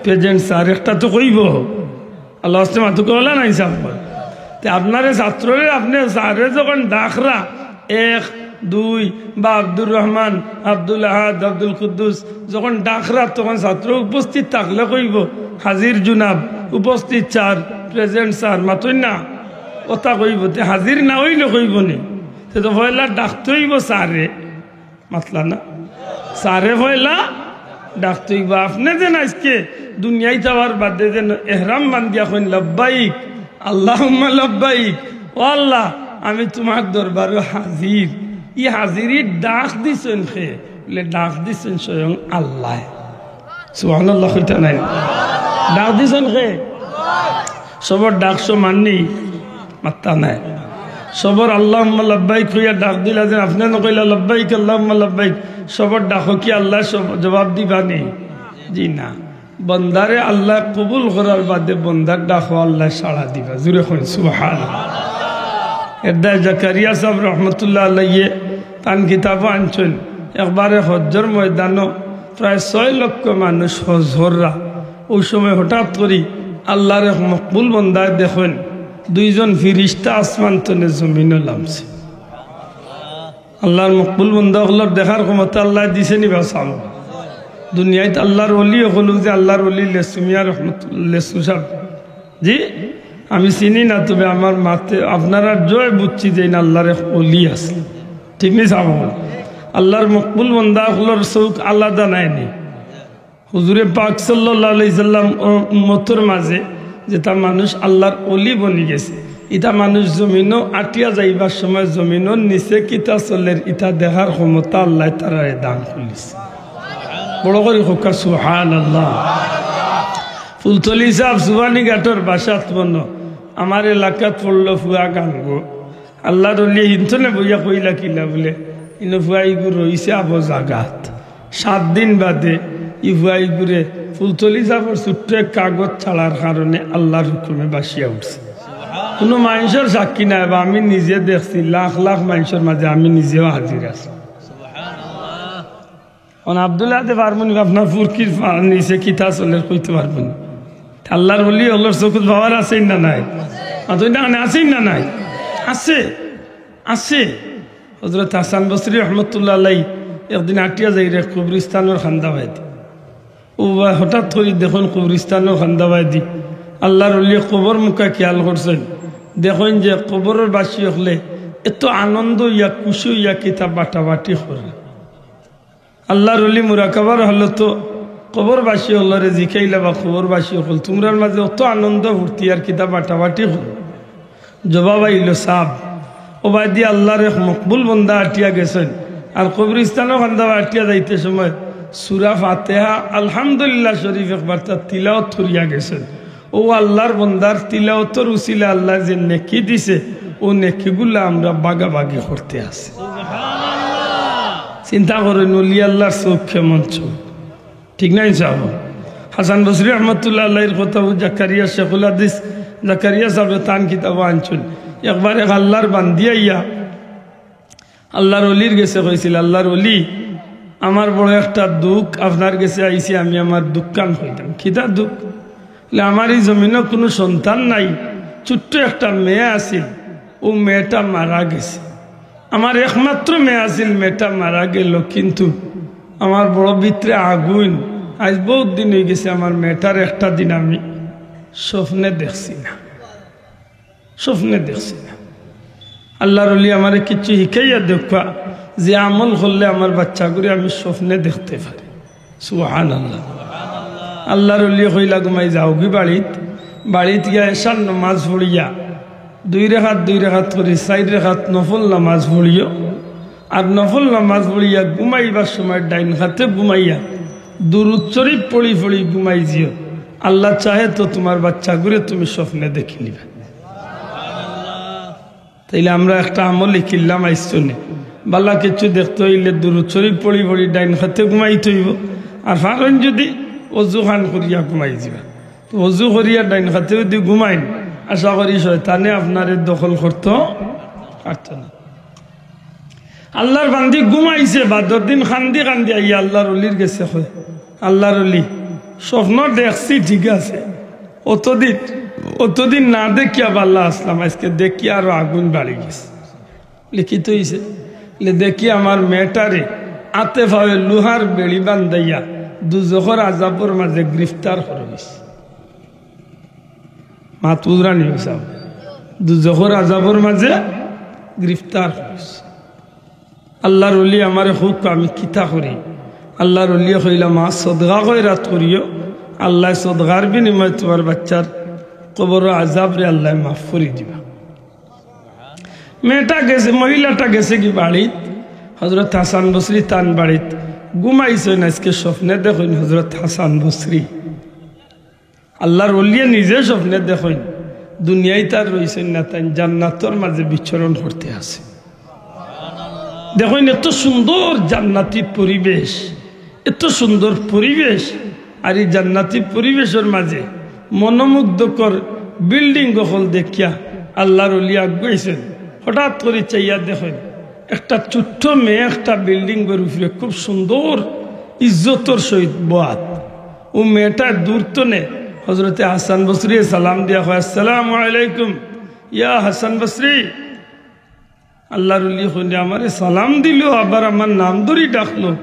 "প্রেজেন্ট স্যার", একটা তো কইবো। আল্লাহ আসতে মাতুক অলা নাই সাব। তে আপনারে ছাত্ররে আপনে স্যারে যখন ডাকরা, এক, দুই, বা আব্দুর রহমান, আব্দুল আহাদ, আব্দুল কুদ্দুস যখন ডাকরা, তখন ছাত্র উপস্থিত থাকলে কইবো, "হাজির জনাব, উপস্থিত স্যার, প্রেজেন্ট স্যার", মাতইন না, অতা কইবো। তে হাজির না অইলে কইবো নি? তে তো পয়লা ডাকতে অইবো স্যারে। মাতলা না। স্যারে পয়লা ডাকতে অইবো। আপনে যেন আইজকে দুনিয়াইত আওয়ার বাদে যেন এহরাম বান্ধিয়া কইন, "লাব্বাইক, আল্লাহুম্মা লাব্বাইক।" "ও আল্লাহ, আমি তুমার দরবারো হাজির।" ই হাজিরির ডাক দিছইন কে? বলে, "ডাক দিছইন স্বয়ং আল্লায়।" সুবহানাল্লাহ কইতা নায়? ডাক দিছইন কে? সবর ডাক সমান নি? মাতইন না। সবর "আল্লাহুম্মা লাব্বাইক" কইয়া ডাক দিলা যেন, আপনে না কইলা, "লাব্বাইক আল্লাহুম্মা লাব্বাইক", সবর ডাকো কি আল্লায় সব জবাব দিবা নি? জি না। বন্দারে আল্লায় কবুল করার বাদে বন্দার ডাকো আল্লায় সাড়া দিবা। জুরে কইন সুবহানাল্লাহ। এরদায় জাকারিয়া সাব রহমতুল্লাহ আলাইয়ে তান কিতাবো আনছইন, একবারে হজ্জর ময়দানো প্রায় ছয় লক্ষ মানুষ হজ কররা। অউ সময় হঠাৎ করি আল্লার এক মকবুল বন্দায় দেখইন, দুইজন ফিরিস্তা আসমান তনে জমিনো লামছে। আল্লার মকবুল বন্দা অকলর দেখার ক্ষমতা আল্লায় দিছে নি বা সাব? দুনিয়াইত আল্লার অলি অকল, যে আল্লার অলি লেসু মিয়া রহমতুল্লাহ, লেসু সাব, জি, আমি চিনি না, তবে আমার মাতে আপনারার জয় বুঝছি যে ইন আল্লার এক অলি আছে। ঠিক নি সাব? আল্লার মকবুল বন্দা অকলর চউখ আলাদা নায় নি? হুজুরে পাক সাল্লাল্লাহু আলাইহি সাল্লাম ও উম্মতর মাঝে যেতা মানুষ আল্লার অলি বনি গেছে, ইতা মানুষ জমিনো আটিয়া যাইবার সময় জমিনর নিচে কিতা চলের ইতা দেখার ক্ষমতা আল্লায় তারারে দান করিছে। বড় করি কউক্কা সুবহানাল্লাহ। ফুলতলি সাব সুবহানীঘাটর বাসাত বনো, আমার এলাকাত পড়লো ফুয়া গাঙ্গো। আল্লার অলি হিনতনে বইয়া কইলা কিলা বুলে, "ইনো ফুয়া ইগু রইছে আবো জাগাত।" সাত দিন বাদে ই ফুয়া ইগুরে ফুলতলি সাবর ছোট্ট এক কাগজ ছাড়ার কারণে আল্লার হুকুমে বাঁচিয়া উঠছে। কুনু মানষর সাক্ষী নায় বা, আমি নিজে দেখছি, লাখ লাখ মানষর মাঝে আমি নিজেও হাজির আছি। অখন আব্দুল আহাদে পারবো নি, আপনার ফুরকির ফা-, নিচে কিতা চলের কইতে পারবো নি? আল্লার অলি অকলর চউখত পাওয়ার আছে না নাই? মাতইন না কেনে, আছে না নাই? আছে, আছে। হজরত হাসান বসরি রহমতুল্লাহ আলাই একদিন আটিয়া যাইরা কবরিস্তানর কান্দাবায়দি। অউ বা হঠাৎ করি দেখইন কবরিস্তানর কান্দাবায়দি আল্লার অলিয়ে কবর মুখা খিয়াল করছইন, দেখইন যে কবরর বাসী অকলে এত আনন্দ অইয়া খুশি অইয়া কিতা বাটাবাটি করে। আল্লার অলি মুরাকাবার হালতো কবরবাসী অকলরে জিকাইলা বা কবরবাসী অকল, "তুমরার মাঝে অত আনন্দ ফুর্তি আর কিতা বাটাবাটি করো?" জবাব আইলো, "সাব, অউ বায়দি আল্লার এক মকবুল বন্দা আটিয়া গেছইন, আর কবরিস্তানর কান্দাবায় আটিয়া যাইতে সময় সূরা ফাতিহা, আলহামদুলিল্লাহ শরীফ একবার তার তিলাওত করিয়া গেছইন।" অউ আল্লার বন্দার তিলাওতর উছিলায় আল্লায় যে নেকি দিছে, অউ নেকিগুলা আমরা ভাগাভাগি করতে আছি। চিন্তা করইন, অলি আল্লার চউখ কেমন চউখ, ঠিক নায়নি সাব? হাসান বসরি রহমতুল্লাহ আলাইহির কথা, অউ জাকারিয়া শেখুল হাদিস জাকারিয়া সাবে তান কিতাবো আনছইন। একবার এক আল্লার বান্দি আইয়া আল্লার অলির গেছে কইছিল, "আল্লার অলি, আমার বড় একটা দুখ, আপনার গেছে আইছি, আমি আমার দুখখান কইতাম।" "কিতা দুখ?" বলে, "আমার ই জমিনো কুনু সন্তান নাই, ছোট্ট একটা মেয়ে আছিল, অউ মেয়েটা মারা গেছে। আমার একমাত্র মেয়ে আছিল, মেয়েটা মারা গেল, কিন্তু আমার বড় ভিতরে আগুইন, আইজ বউত দিন অইগেছে, আমার মেয়েটার একটা দিন আমি স্বপ্নে দেখছি না।" স্বপ্নে দেখছি না। আল্লার অলি, আমারে কিচ্ছু হিকাইয়া দেউক্কা, যে আমল করলে আমার বাচ্চাগুরে আমি স্বপ্নে দেখতে পারি। সুবহানাল্লাহ। আল্লার অলিয়ে কইলা, "ঘুমাই যাওগি বাড়িত, বাড়িত গিয়া এশার নমাজ পড়িয়া দুই রেকাত দুই রেকাত করি চাইর রেকাত নফল নমাজ পড়িও, আর নফল নামাজ পড়িয়া ঘুমাইবার সময় ডাইন খাতে ঘুমাইয়া দুরুদ শরীফ পড়ি পড়ি ঘুমাই যিও। আল্লাহ চাহে তো তুমার বাচ্চাগুরে তুমি স্বপ্নে দেখিলিবা। তাইলে আমরা একটা আমল হিকিলাম আইজ থনে। বালা কিছু দেখতে অইলে দুরুদ শরীফ পড়ি পড়ি ডাইন খাতে ঘুমাইতে অইবো। আর পারইন যুদি, অজু খান করিয়া ঘুমাই যিবা। তো অজু করিয়া ডাইন খাতে যুদি ঘুমাইন, আশা করি শয়তানে আপনারে দখল করতো পারতো না। আল্লার বান্দি ঘুমাইছে, বাদর দিন কান্দি কান্দি আইয়া আল্লার অলির গেছে কয়, "আল্লার অলি, স্বপ্ন দেখছি ঠিক আছে, অতদিন, অতদিন না দেখিয়া বালা আছলাম, আইজকে দেখিয়া আরো আগুন বাড়ি গেছে।" বলে, "কিতা অইছে?" বলে, "দেখি আমার মেয়েটারে আতে পাওয়ে লোহার বেড়ি বান্ধাইয়া দুজখর আজাবর মাঝে গ্রেফতার করা অইছে।" মাত বুঝরা নি সাব? দুজখর আজাবর মাঝে গ্রেফতার করা অইছে। আল্লার অলি আমারে কউক্কা, আমি কিতা করি? আল্লার অলিয়ে কইলা, "মা, সদকা খয়রাত করিও, আল্লায় সদকার বিনিময়ে তুমার বাচ্চার কবরর আজাবরে আল্লায় মাফ করি দিবা।" মেয়েটা গেছে, মহিলাটা গেছেগি বাড়িত, হজরত হাসান বসরি তান বাড়িত ঘুমাইছইন। আইজকে স্বপ্নে দেখইন হজরত হাসান বসরি, আল্লার অলিয়ে নিজে স্বপ্নে দেখইন, দুনিয়াইত আর রইছইন না, তাইন জান্নাতর মাঝে বিচরণ করতে আছে। দেখইন, এত সুন্দর জান্নাতি পরিবেশ, এত সুন্দর পরিবেশ, আর ই জান্নাতি পরিবেশর মাঝে মনোমুগ্ধকর বিল্ডিং অকল দেখিয়া আল্লার অলি আগুয়াইছইন। হঠাৎ করি চাইয়া দেখইন, একটা ছোট্ট মেয়ে একটা বিল্ডিংর উপরে খুব সুন্দর ইজ্জতর সহিত বওয়াত। অউ মেয়েটা দূর তনে হজরতে হাসান বসরিয়ে সালাম দিয়া কয়, "আসসালামু আলাইকুম, ইয়া হাসান বসরি।" আল্লার অলি কইন, "আমারে সালাম দিলো, আবার আমার নাম ধরি ডাকলো,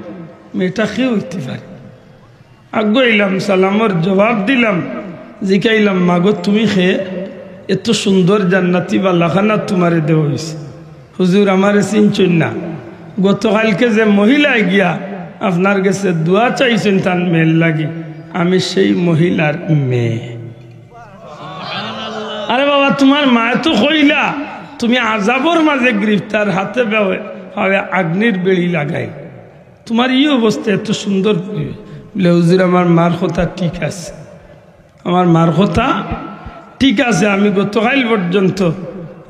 মেয়েটা কে অইতে পারে?" আগুয়াইলাম, সালামর জবাব দিলাম, জিকাইলাম, "মাগো, তুমি কে? এত সুন্দর জান্নাতি বালাখানা তুমারে দেওয়া অইছে।" "হুজুর, আমারে চিনছইন না? গতকাইলকে যে মহিলায় গিয়া আপনার গেছে দোয়া চাইছইন তান মেয়ের লাগি, আমি সেই মহিলার মেয়ে।" "আরে বাবা, তুমার মায়ে তো কইলা তুমি আজাবর মাঝে গ্রেফতার, আতে পাওয়ে, পাওয়ে আগ্নির বেড়ি লাগাই, তুমার ই অবস্থা, এত সুন্দর পরিবেশ।" বলে, "হুজুর, আমার মার কথা ঠিক আছে, আমার মার কথা ঠিক আছে, আমি গতকাইল পর্যন্ত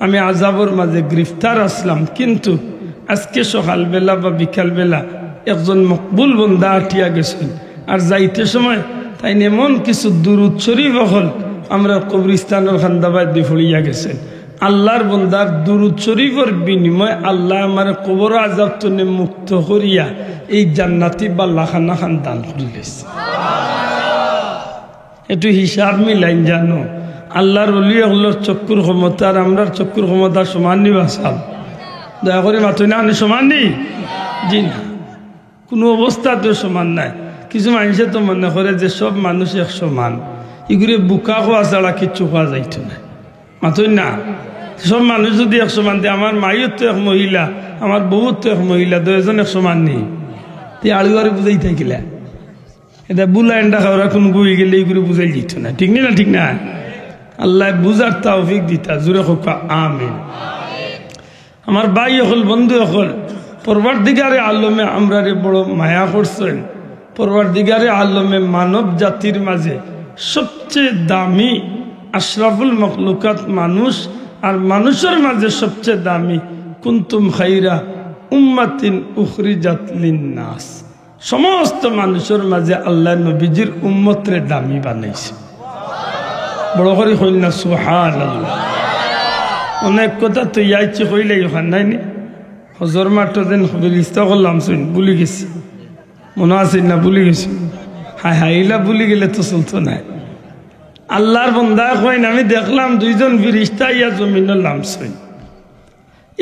আমি আজাবর মাঝে গ্রেফতার আছলাম, কিন্তু আইজকে সকালবেলা বা বিকালবেলা একজন মকবুল বন্দা আটিয়া গেছইন, আর যাইতে সময় তাইন এমন কিছু দুরুদ শরীফ অকল আমরার কবরস্থানর কান্দাবায়দি পড়িয়া গেছইন। আল্লার বন্দার দুরুদ শরীফর বিনিময়ে আল্লায় আমারে কবরর আজাব তনে মুক্ত করিয়া এই জান্নাতি বালাখানা খান দান করিলিছে।" একটু হিসাব মিলাইন জানো, আল্লার অলি অকলর চক্ষুর ক্ষমতা আর আমরার চক্ষুর ক্ষমতা সমান নি বা সাব? দয়া করি মাতইন না, সমান নি? জি না, কুনু অবস্থাতেউ সমান নায়। কিছু মানষে তো মনে করে যে সব মানুষ এক সমান, ইগুরে বুকা কওয়া ছাড়া কিচ্ছু কওয়া যাইতো নায়। মাতইন না, সব মানুষ যুদি এক সমান, তে আমার মাইও তো এক মহিলা, আমার বউও তো এক মহিলা, দুইজন এক সমান নি? তে আড়ুয়ারে বুঝাইতা কিলা? এটা বুলা এন্ডা খাওরা কুনু বই গেলে ইগুরে বুঝাই দিত না, ঠিক নি না? ঠিক না? আল্লায় বুঝার তৌফিক দিতা, জুরে কউক্কা আমিন। আমার ভাই অকল, বন্ধু অকল, পরওয়ারদিগারে আলমে আমরারে বড় মায়া করছইন। পরওয়ারদিগারে আলমে মানব জাতির মাঝে সবচেয়ে দামি, আশরাফুল মখলুকাত মানুষ, আর মানুষর মাঝে সবচেয়ে দামি, কুনতুম খাইরা উম্মাতিন উখরিজাত লিন্নাস। সমস্ত মানুষর মাঝে আল্লায় নবীজির উম্মতরে দামি বানাইছে। বড় করি কইন না সুবহানাল্লাহ। অনেক কথা তো ইয়াইছি কইলে ইখান নাই নি? হজর মাঠো যেন ফিরিস্তা করলাম শুন, ভুলি গেছি। মনো আছে না? ভুলি গেছি। হায় হায়, ইলা ভুলি গেলে তো চলতো নায়। আল্লার বন্দায় কইন, "আমি দেখলাম দুইজন ফিরিস্তা ইয়া জমিনো লামছইন।"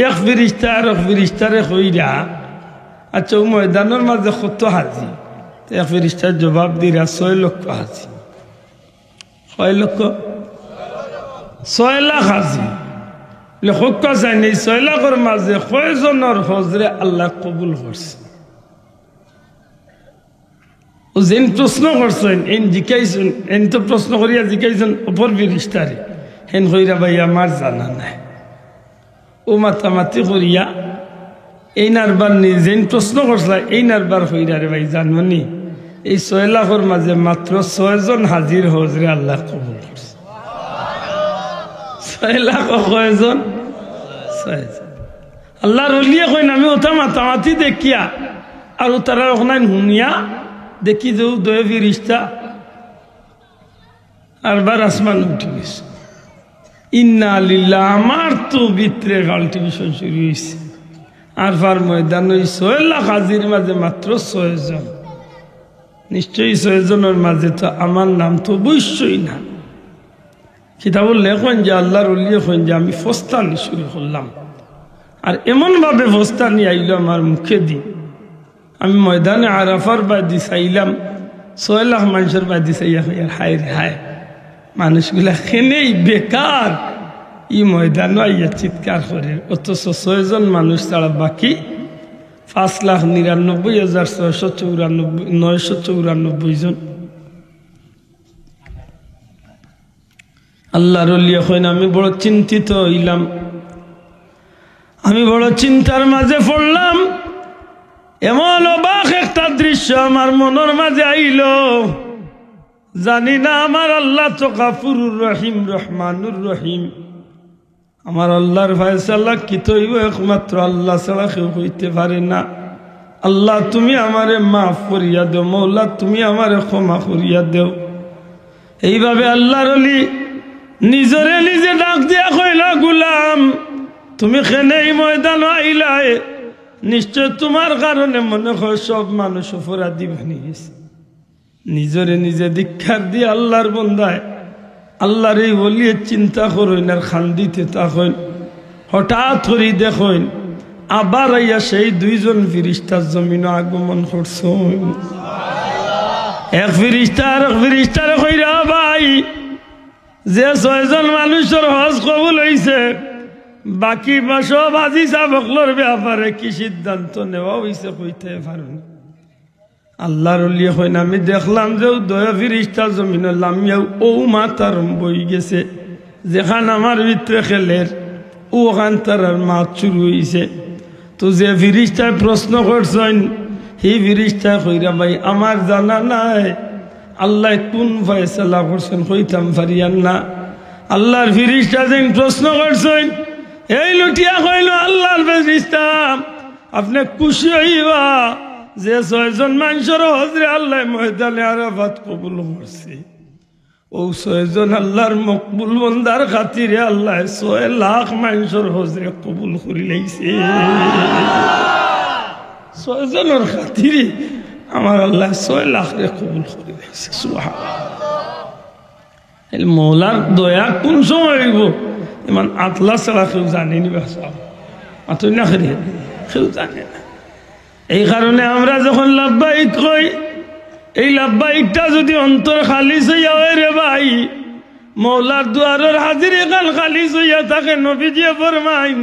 এক ফিরিস্তা আরক ফিরিস্তারে কইরা, "আচ্ছা, অউ ময়দানর মাঝে কত হাজি?" এক ফিরিস্তায় জবাব দিরা, "ছয় লক্ষ হাজি।" কয় লক্ষ? ছয় লাখ হাজি। বলে, "কউক্কা চাইন, এই ছয় লাখর মাঝে কয়জনর হজরে আল্লায় কবুল করছে?" অউ যেইন প্রশ্ন করছইন, এইন জিকাইছইন, এইন তো প্রশ্ন করিয়া জিকাইছইন অপর ফিরিস্তারে, হেইন কইরা, "ভাই, আমার জানা নাই।" অউ মাতামাতি করিয়া এইন আরবার নিজেইন প্রশ্ন করছলা, এইন আরবার কইরা রে ভাই, জানো নি, এই ছয় লাখর মাঝে মাত্র ছয়জন হাজির হজরে আল্লায় কবুল করছে। ছয় লাখ কয়জন? ছয়জন। আল্লার অলিয়ে কইন, আমি অতা মাতামাতি দেখিয়া আর অতারার অখান হুনিয়া দেখি যে উদয় ফিরিস্তা আরবার আসমান উঠি গেছে। ইন্না লিল্লাহ, আমার তো ভিতরে পাল্টিভেশন শুরু অইছে। আরবার ময়দানো ছয় লাখ হাজির মাঝে মাত্র ছয়জন। নিশ্চয়ই ছয়জনর মাঝে তো আমার নাম তো অবশ্যই না। কিতাবো লেখইন যে আল্লার অলিয়ে কইন যে আমি ফস্তানি শুরু করলাম, আর এমন ভাবে ফস্তানি আইলো আমার মুখেদি, আমি ময়দানে আরাফার বায়দি চাইলাম, ছয় লাখ মানষর বায়দি চাইয়া কইয়ার, হায় রে হায়, মানুষগুলা কেনে বেকার ই ময়দানো আইয়া চিৎকার করের, অথচ ছয়জন মানুষ ছাড়া বাকি পাঁচ লাখ নিরানব্বই হাজার ছয়শো চৌরানব্বই, নয়শো চৌরানব্বই জন। আল্লার অলিয়ে কইন, আমি বড় চিন্তিত অইলাম, আমি বড় চিন্তার মাঝে পড়লাম। এমন অবাক একটা দৃশ্য আমার মনর মাঝে আইলো। জানি না আমার আল্লা তো গাফুরুর রহিম, রহমানুর রহিম। আমার আল্লার ফয়সালা কিতা অইবো, একমাত্র আল্লা ছাড়া কেউ কইতে পারে না। আল্লা, তুমি আমারে মাফ করিয়া দেও, মৌলা, তুমি আমারে ক্ষমা করিয়া দেও। এইভাবে আল্লার অলি নিজরে নিজে ডাক দিয়া কইলা, গুলাম, তুমি কেনে ই ময়দানো আইলায়? নিশ্চয় তুমার কারণে মনে হয় সব মানুষ অপরাধী বানি গেছে। নিজরে নিজে ধিক্কার দিয়া আল্লার বন্দায়, আল্লার এই অলিয়ে চিন্তা করইন আর কান্দিতে থাকইন। হঠাৎ করি দেখইন, আবার আইয়া সেই দুইজন ফিরিস্তা জমিনো আগমন করছইন। এক ফিরিস্তা আরক ফিরিস্তারে কইরা, ভাই, যে ছয়জন মানুষর হজ কবুল অইছে, বাকি বা সব হাজি সাব অকলর ব্যাপারে কি সিদ্ধান্ত নেওয়া অইছে কইতে পারইন? আল্লার অলিয়ে কইন, আমি দেখলাম যে উদয় ফিরিস্তা জমিনো লামিয়াউ অউ মাত আরম্ভ অইগেছে, যেখান আমার ভিতরে খেলের, অখান তারার মাত শুরু অইছে। তো যে ফিরিস্তায় প্রশ্ন করছইন, হি ফিরিস্তায় কইরা, ভাই, আমার জানা নাই আল্লায় কুন ফয়সালা করছইন, কইতাম পারিয়ার না। আল্লার ফিরিস্তা যেইন প্রশ্ন করছইন, এইন উঠিয়া কইলো, আল্লার ফিরিস্তা, আপনে খুশি অইবা যে ছয়জন মানষর হজরে আল্লায় ময়দানে আরাফাত কবুল করছে। অউ ছয়জন আল্লার মকবুল বন্দার খাতিরে আল্লায় ছয় লাখ মানষর হজরে কবুল করিলাইছে। ছয়জনর খাতিরে আমার আল্লায় ছয় লাখরে কবুল করিলাইছে। সুবহানাল্লাহ। এই মৌলার দয়া কুন সময় অইবো, ইমান আল্লা ছাড়া কেউ জানে নি বা? মাতইন না কেনে, কেউ জানে না। এই কারণে আমরা যখন লাব্বাইক কই, এই লাব্বাইকটা যুদি অন্তর খালিস অইয়া অয় রে ভাই, মৌলার দুয়ারর হাজিরিখান খালিস অইয়া থাকে। নবীজিয়ে ফরমাইন,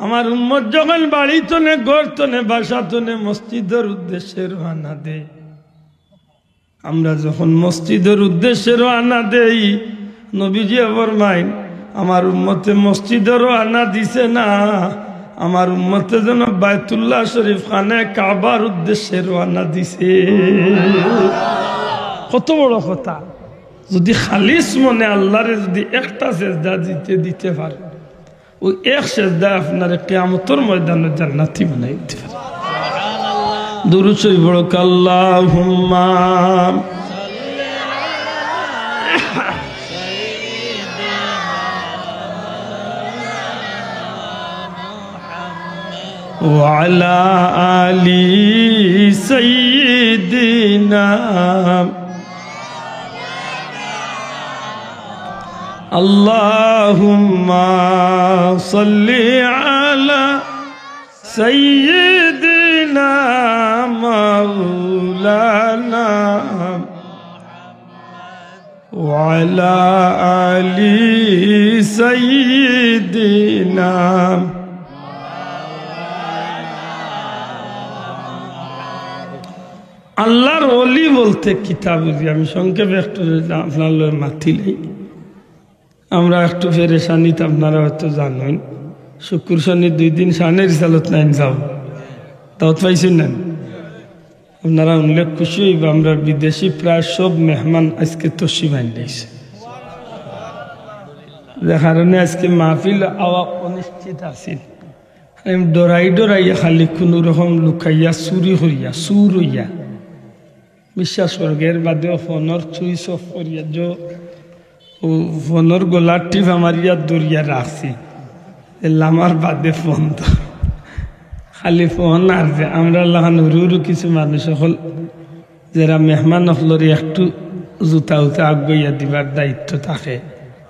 আমার উম্মত যখন বাড়ি তনে, ঘর তনে, বাসা তনে মসজিদর উদ্দেশ্যে রওয়ানা দেয়, আমরা যখন মসজিদর উদ্দেশ্যে রওয়ানা দেই, নবীজিয়ে ফরমাইন, আমার উম্মতে মসজিদো রওয়ানা দিছে না, আমার উম্মতে যেন বায়তুল্লাহ শরীফ খানে কাবার উদ্দেশ্যে রওয়ানা দিছে। কত বড় কথা! যুদি খালিস মনে আল্লারে যুদি একটা সেজদা দিতে, দিতে পারে, অউ এক সেজদায় আপনারে কিয়ামতর ময়দানো জান্নাতি বানাই দিতে পারে। দুরূদ শরীফ পড়ো, আল্লাহুম্মা ওয়া আলা আলি সাইয়্যিদিনা। আল্লাহুম্মা সাল্লি আলা সাইয়্যিদিনা মাওলানা ওয়া আলা আলি সাইয়্যিদিনা। আল্লার ওলি বলতে কিতা বুঝি? আমি সংক্ষেপে একটু আপনার লগে মাতিলাই। আমরা একটু পেরেশানিত, আপনারা হয়তো জানইন, শুক্র শনি দুই দিন শানে রিসালত নাইন যাও। দাওয়াত পাইছইন না? আপনারা হুনলে খুশি অইবা, আমরার বিদেশি প্রায় সব মেহমান আইজকে তশরিফ আনিলাইছে, যে কারণে আইজকে মাহফিল আওয়া অনিশ্চিত আছিল। আমি ডরাই ডরাইয়া খালি কুনু রকম লুকাইয়া চুরি করিয়া, চুর অইয়া, বিশ্বাস করউক্কা, এর বাদেও ফোনর সুইচ অফ করিয়া যে ও ফোনর গলার টিপা মারিয়া ধরিয়া রাখছি, এ লামার বাদে ফোন তো খালি ফোন। আর যে আমরার লাখান হুরু হুরু কিছু মানুষ অকল, যেরা মেহমান অকলরে একটু জুতা উতা আগুয়াইয়া দিবার দায়িত্ব থাকে,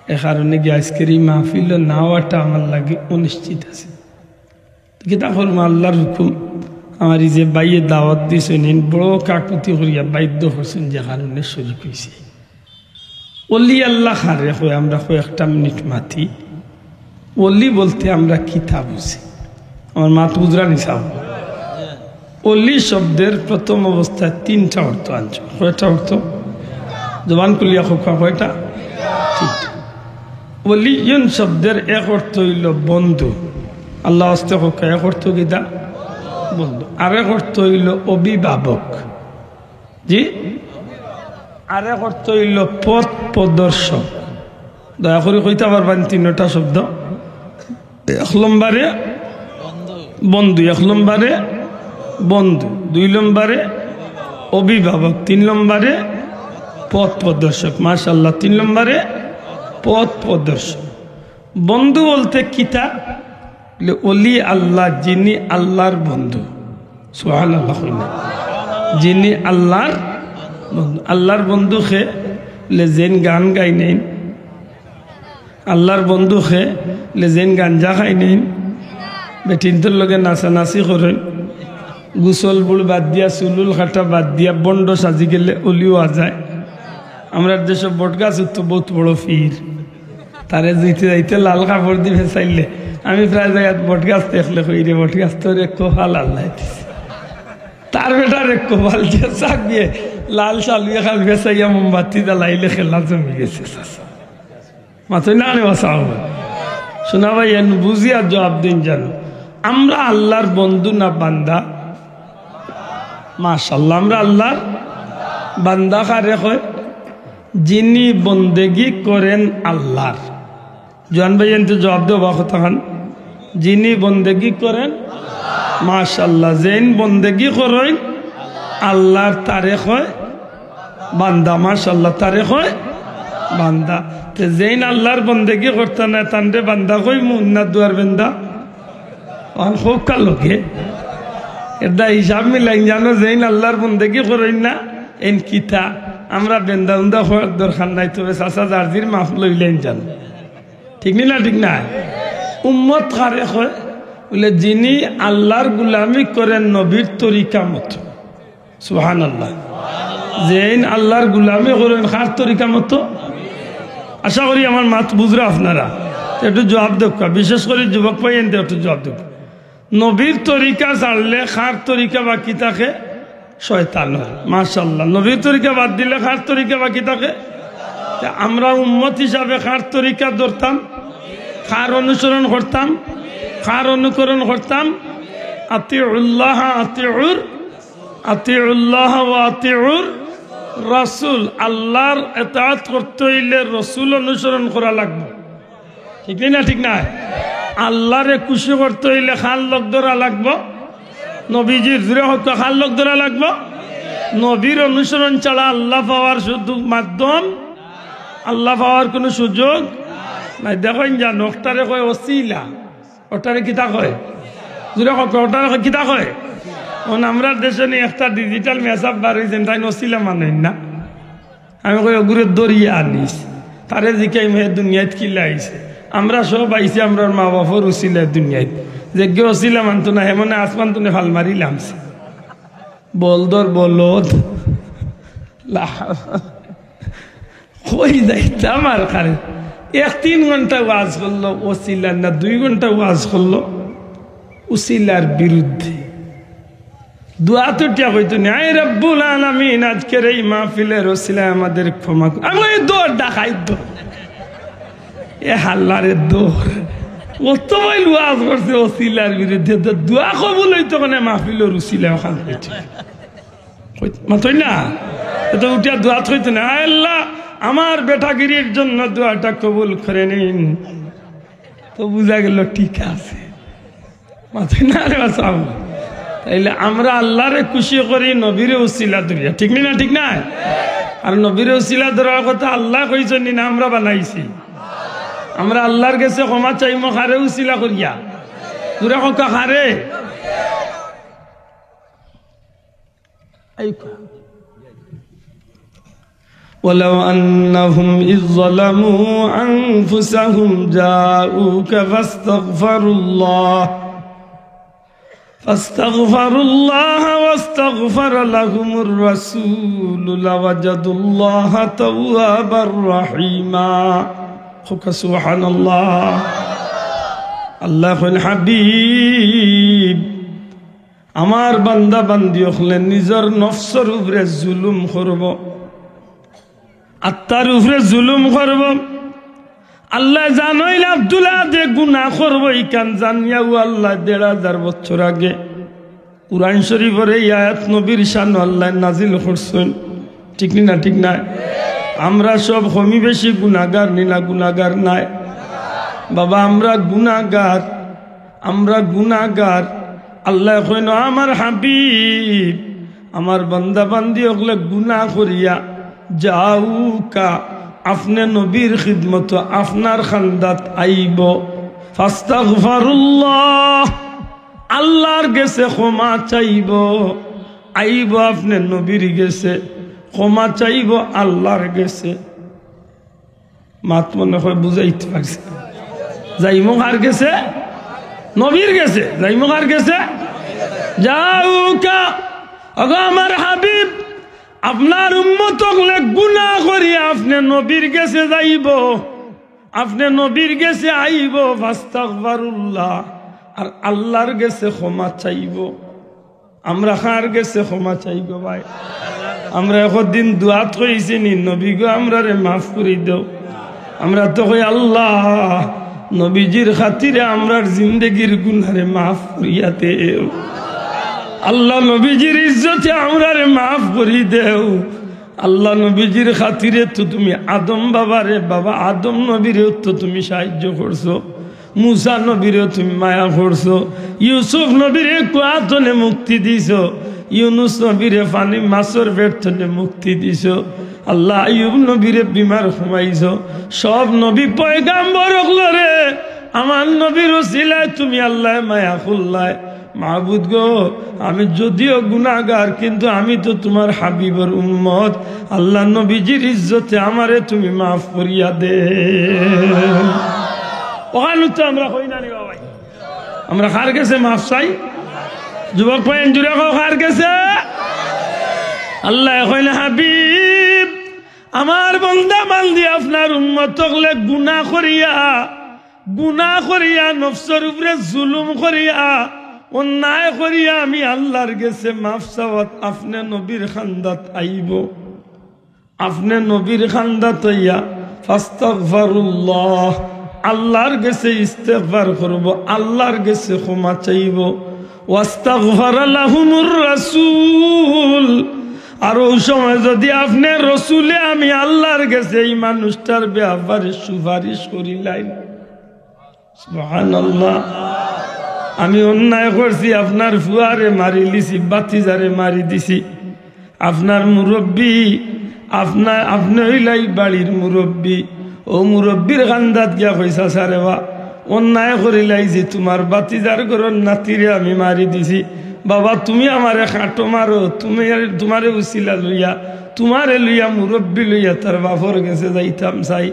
এ কারণে গিয়া আইজকের ই মাহফিলো না আওয়াটা আমার লাগি অনিশ্চিত আছিল। কিতা করমু, আল্লার হুকুম। আমার ই যে ভাইয়ে দাওয়াত দিছইন, ইন বড় কাকুতি করিয়া বাধ্য করছইন, যে কারণে শরিক অইছি। অলি আল্লা কারে কয়, আমরা কয়েকটা মিনিট মাতি। অলি বলতে আমরা কিতা বুঝি? আমার মাত বুঝরা নি সাব? অলি শব্দের প্রথম অবস্থায় তিনটা অর্থ আনছে। কয়টা অর্থ? জবান খুলিয়া কউক্কা, কয়টা? তিনটা। অলিয়ুন শব্দের এক অর্থ অইলো বন্ধু, আল্লার ওয়াস্তে কউক্কা, এক অর্থ কিতা? বন্ধু। আরেক অর্থ অইলো অভিভাবক, জি, আরেক অর্থ অইলো পথ প্রদর্শক। দয়া করি কইতা পারবা নি তিনটা শব্দ? এক নম্বরে বন্ধু, এক নম্বরে বন্ধু, দুই নম্বরে অভিভাবক, তিন নম্বরে পথ প্রদর্শক। মাশাআল্লাহ, তিন নম্বরে পথ প্রদর্শক। বন্ধু বলতে কিতা? বলে, অলি আল্লা যিনি আল্লার বন্ধু। সুবহানাল্লাহ কইন না? যিনি আল্লার বন্ধু। আল্লার বন্ধু কে? বলে, যেইন গান গাইন এইন। আল্লার বন্ধু কে? বলে, যেইন গাঞ্জা খাইন এইন, বেটিন্তর লগে নাচানাচি করইন, গোসল বুড় বাদ দিয়া, চুল উল কাটা বাদ দিয়া, ভন্ড সাজি গেলে অলি অওয়া যায়। আমরার দেশো বটগাছ উঠতো বউত বড় পীর, তারে যাইতে যাইতে লাল কাপড় দি ফেছাইলে, আমি প্রায় জাগাত বটগাছ দেখলে কই, "রে বটগাছ, তোর এক কপাল আল্লায় দিছে।" তার বেটার এক কপাল দিয়া চাক দিয়া লাল শালু এখান ফেছাইয়া মোমবাতি জ্বালাইলে খেলা জমি গেছে। মাতইন না রে বাসাও। শোনা ভাই, এন বুঝিয়া জবাব দিন জানো। আমরা আল্লার বন্ধু না বান্দা? মাশাআল্লাহ, আমরা আল্লার বান্দা কারে কয়? যিনি বন্দেগি করেন আল্লার। জোয়ান ভাই, এনতে জবাব দেও বা কথাখান। যিনি বন্দেগি করেন, মাশাআল্লাহ, যেইন বন্দেগি করইন আল্লার, তারে কয় বান্দা, মাশাআল্লাহ, তারে কয় বান্দা। তে যেইন আল্লার বন্দেগি করতা নায়, তানরে বান্দা কইমু না দুয়ার বেন্দা? অখন কউক্কা লগে। এরদা হিসাব মিলাইন জানো, যেইন আল্লার বন্দেগি করইন না, এইন কিতা? আমরা বেন্দা উন্দা কওয়ার দরকার নাই, তবে চাচা যার জির মাফ লইলাইন জানো। ঠিক নি না, ঠিক না? উম্মত কারে কয়? বলে, যিনি আল্লার গুলামি করেন নবীর তরিকা মতো। সুবহানাল্লাহ। যেইন আল্লার গুলামি করইন কার তরিকা মতো? আশা করি আমার মাত বুঝরা আপনারা। একটু জবাব দেউক্কা, বিশেষ করি যুবক ভাই, এনতে একটু জবাব দেউক্কা। নবীর তরিকা ছাড়লে কার তরিকা বাকি থাকে? শয়তানর। মাশাআল্লাহ। নবীর তরিকা বাদ দিলে কার তরিকা বাকি থাকে? তে আমরা উম্মত হিসাবে কার তরিকা ধরতাম? কার অনুসরণ করতাম? কার অনুকরণ করতাম? আতিউল্লাহ, আতিউর, আতিউল্লাহ ওয়া আতিউর রাসূল। আল্লার এতাআত করতে অইলে রসুল অনুসরণ করা লাগবো। ঠিক নি না, ঠিক নায়? আল্লারে খুশি করতে অইলে কার লগ ধরা লাগবো? নবীজির। জুরে কউক্কা, কার লগ ধরা লাগবো? নবীর অনুসরণ ছাড়া আল্লা পাওয়ার শুধু মাধ্যম, আল্লা পাওয়ার কুনু সুযোগ নাই। দেখইন জানো, অটারে কয় অছিলা। অটারে কিতা কয়? জুরে কউক্কা, অটারে কয় কিতা কয়? অখন আমরার দেশো নি একটা digital মেসাব বার অইছে, তাইন অছিলা মানইন না। আমি কই, "অগুরে ধরিয়া আনিস, তারে জিকাইমু হে দুনিয়াত কিলা আইছে।" আমরা সব আইছি আমরার মা বাপর উছিলায় দুনিয়াত। যেগিয়ে উছিলা মানতো না, হে মনে আসমান তুনে ফাল মারি লামছে। বলদর বলদ। লা-, কই যাইতাম আর কারে? এক তিন ঘন্টা ওয়াজ করলো উছিলার না, দুই ঘন্টা ওয়াজ করলো উছিলার বিরুদ্ধে। দোয়াত উঠিয়া কইতো নি, "আয় রব্বুল আলামিন, আজকের এই মাহফিলের উছিলায় আমাদের ক্ষমা কর।" আমি কই, "দৌড় ডাকাই দৌড়, এ হাল্লারে দৌড়।" অত বইল ওয়াজ করছে উছিলার বিরুদ্ধে, তো দোয়া কবুল অইতো কেনে মাহফিলর উছিলা অখান কইতে? কইত-, মাতইন না? এ তো উঠিয়া দোয়াত কইতো না, "আয় আল্লাহ, আমার বেটাগিরির জন্য দোয়াটা কবুল করে নিন।" তো বুঝা গেল ঠিক আছে। মাতইন না রে বাবা। তাইলে আমরা আল্লাহরে খুশি করি নবীরে উছিলা ধরিয়া, ঠিক নি না? ঠিক না? আর নবীরে উছিলা ধরার কথা আল্লায় কইছইন নি না আমরা বানাইছি? আমরা আল্লাহর গেছে ক্ষমা চাইমু কারে উছিলা করিয়া? জুরে কউক্কা কারে? এই কউক্কা। ولو أنهم إذ ظلموا أنفسهم جاءوك فاستغفروا الله فاستغفروا الله واستغفر لهم الرسول لوجدوا الله توابا رحيما. কউক্কা সুবহানাল্লাহ। আল্লায় কইন, হাবিব, আমার বান্দা বান্দি অকলে নিজর নফসর উপরে জুলুম করবো, আত্মার উপরে জুলুম করবো। আল্লায় জানইন আব্দুল আহাদে গুনা করবো, ইখান জানিয়াউ আল্লায় দেড় হাজার বছর আগে কুরআন শরীফর এই আয়াত নবীর শানো আল্লায় নাজিল করছইন। ঠিক নি না? ঠিক নায়? আমরা সব কমি বেশি গুনাগার নি না গুনাগার নায়? বাবা, আমরা গুনাগার, আমরা গুনাগার। আল্লায় কইন, "আমার হাবিব, আমার বান্দা বান্দি অকলে গুনা করিয়া যাউকা, আপনে নবীর খিদমতো আপনার কান্দাত আইবো, ফাস্তাগফারুল্লাহ, আল্লাহর গেছে ক্ষমা চাইবো, আইবো আপনে নবীর গেছে, ক্ষমা চাইবো আল্লাহর গেছে।" মাত মনে অয় বুঝাইতে পারছি না। যাইমু কার গেছে? নবীর গেছে। যাইমু কার গেছে? যাউকা। ওগো আমার হাবিব, আপনার উম্মত অকলে গুনা করি আপনে নবীর গেছে যাইবো, আপনে নবীর গেছে আইবো, ফাস্তাগফারুল্লাহ, আর আল্লাহর গেছে ক্ষমা চাইবো। আমরা কার গেছে ক্ষমা চাই গো ভাই? আমরা একদিন দোয়াত কইছি নি, "নবী গো, আমরারে মাফ করি দেও"? আমরা তো কই, "আল্লাহ, নবীজির খাতিরে আমরার জিন্দেগির গুনারে মাফ করিয়া দেও। আল্লাহ, নবীজির ইজ্জতে আমরারে মাফ করি দেও।" আল্লাহ, নবীজির খাতিরে তো তুমি আদম বাবারে, বাবা আদম নবীরেও তো তুমি সাহায্য করছো। মুসা নবীরেও তুমি মায়া করছো, ইউসুফ নবীরে কুয়াতনে মুক্তি দিছো, ইউনুস নবীরে পানি মাছর পেট তনে মুক্তি দিছো, আল্লাহ আইয়ুব নবীরে বিমার কমাইছো, সব নবী পয়গাম্বর অকলরে আমার নবীর উছিলায় তুমি আল্লায় মায়া করলায়। মাবুদ গো, আমি যদিও গুনাগার, কিন্তু আমি তো তুমার হাবিবর উম্মত। আল্লাহ নবীজির ইজ্জতে আমারে তুমি মাফ করিয়া দেও। অখানউ তো আমরা কই না নি বাবা? আমরা কার গেছে মাফ চাই? যুবক ভাই, জুরে কও, কার গেছে? আল্লায় কইন, হাবিব, আমার বান্দা বান্দি আপনার উম্মত অকলে গুনা করিয়া গুনা করিয়া, নফসর উপরে জুলুম করিয়া, অন্যায় করিয়া আমি আল্লাহর গেছে মাফ চাওয়াত আপনে নবীর কান্দাত আইবো, আপনে নবীর কান্দাত আইয়া ফাস্তাগফারুল্লাহ, আল্লাহর গেছে ইস্তেগফার করবো, আল্লাহর গেছে ক্ষমা চাইবো। ওয়াস্তাগফারা লাহুমুর রাসূল, আর অউ সময় যুদি আপনে রসুলে আমি আল্লাহর গেছে ই মানুষটার ব্যাপারে সুপারিশ করিলাইন, সুবহানাল্লাহ। আমি অন্যায় করছি, আপনার ফুয়ারে মারিলিছি, ভাতিজারে মারি দিছি, আপনার মুরব্বি, আপনার, আপনে অইলা ই বাড়ির মুরব্বি, অউ মুরব্বির কান্দাত গিয়া কইছা, "চাচা রে বা, অন্যায় করিলাইছি, তুমার ভাতিজার ঘরর নাতিরে আমি মারি দিছি, বাবা তুমি আমারে কাটো মারো, তুমি, তুমারে উছিলা লইয়া, তুমারে লইয়া মুরব্বি লইয়া তার বাপর গেছে যাইতাম চাই।"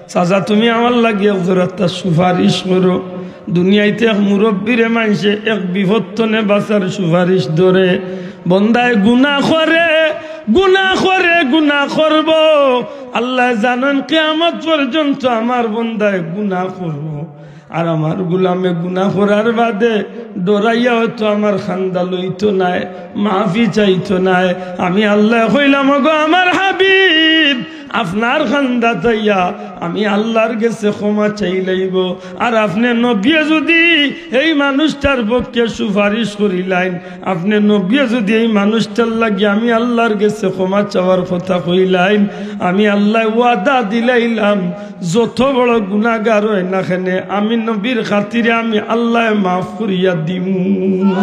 চাচা, তুমি আমার লাগি এক জোড়াত্তা সুপারিশ করো। দুনিয়াইতে এক মুরব্বিরে মানষে এক বিপদ তনে বাঁচার সুপারিশ ধরে। বন্দায় গুনা করে, গুনা করে, গুনা করবো। আল্লায় জানইন কিয়ামত পর্যন্ত আমার বন্দায় গুনা করবো। আর আমার গুলামে গুনা করার বাদে ডরাইয়া অয়তো আমার কান্দা লইতো নায়, মাফি চাইতো নায়। আমি আল্লায় কইলাম, ওগো আমার হাবিব, আপনার কান্দাত আইয়া আমি আল্লার গেছে ক্ষমা চাইলাইবো। আর আপনে নবিয়ে যুদি এই মানুষটার পক্ষে সুপারিশ করিলাইন, আপনে নবিয়ে যুদি এই মানুষটার লাগি আমি আল্লার গেছে ক্ষমা চাওয়ার কথা কইলাইন, আমি আল্লায় ওয়াদা দিলাইলাম, যত বড় গুনাগার অয় না কেনে, আমি নবীর খাতিরে আমি আল্লায় মাফ করিয়া দিমু।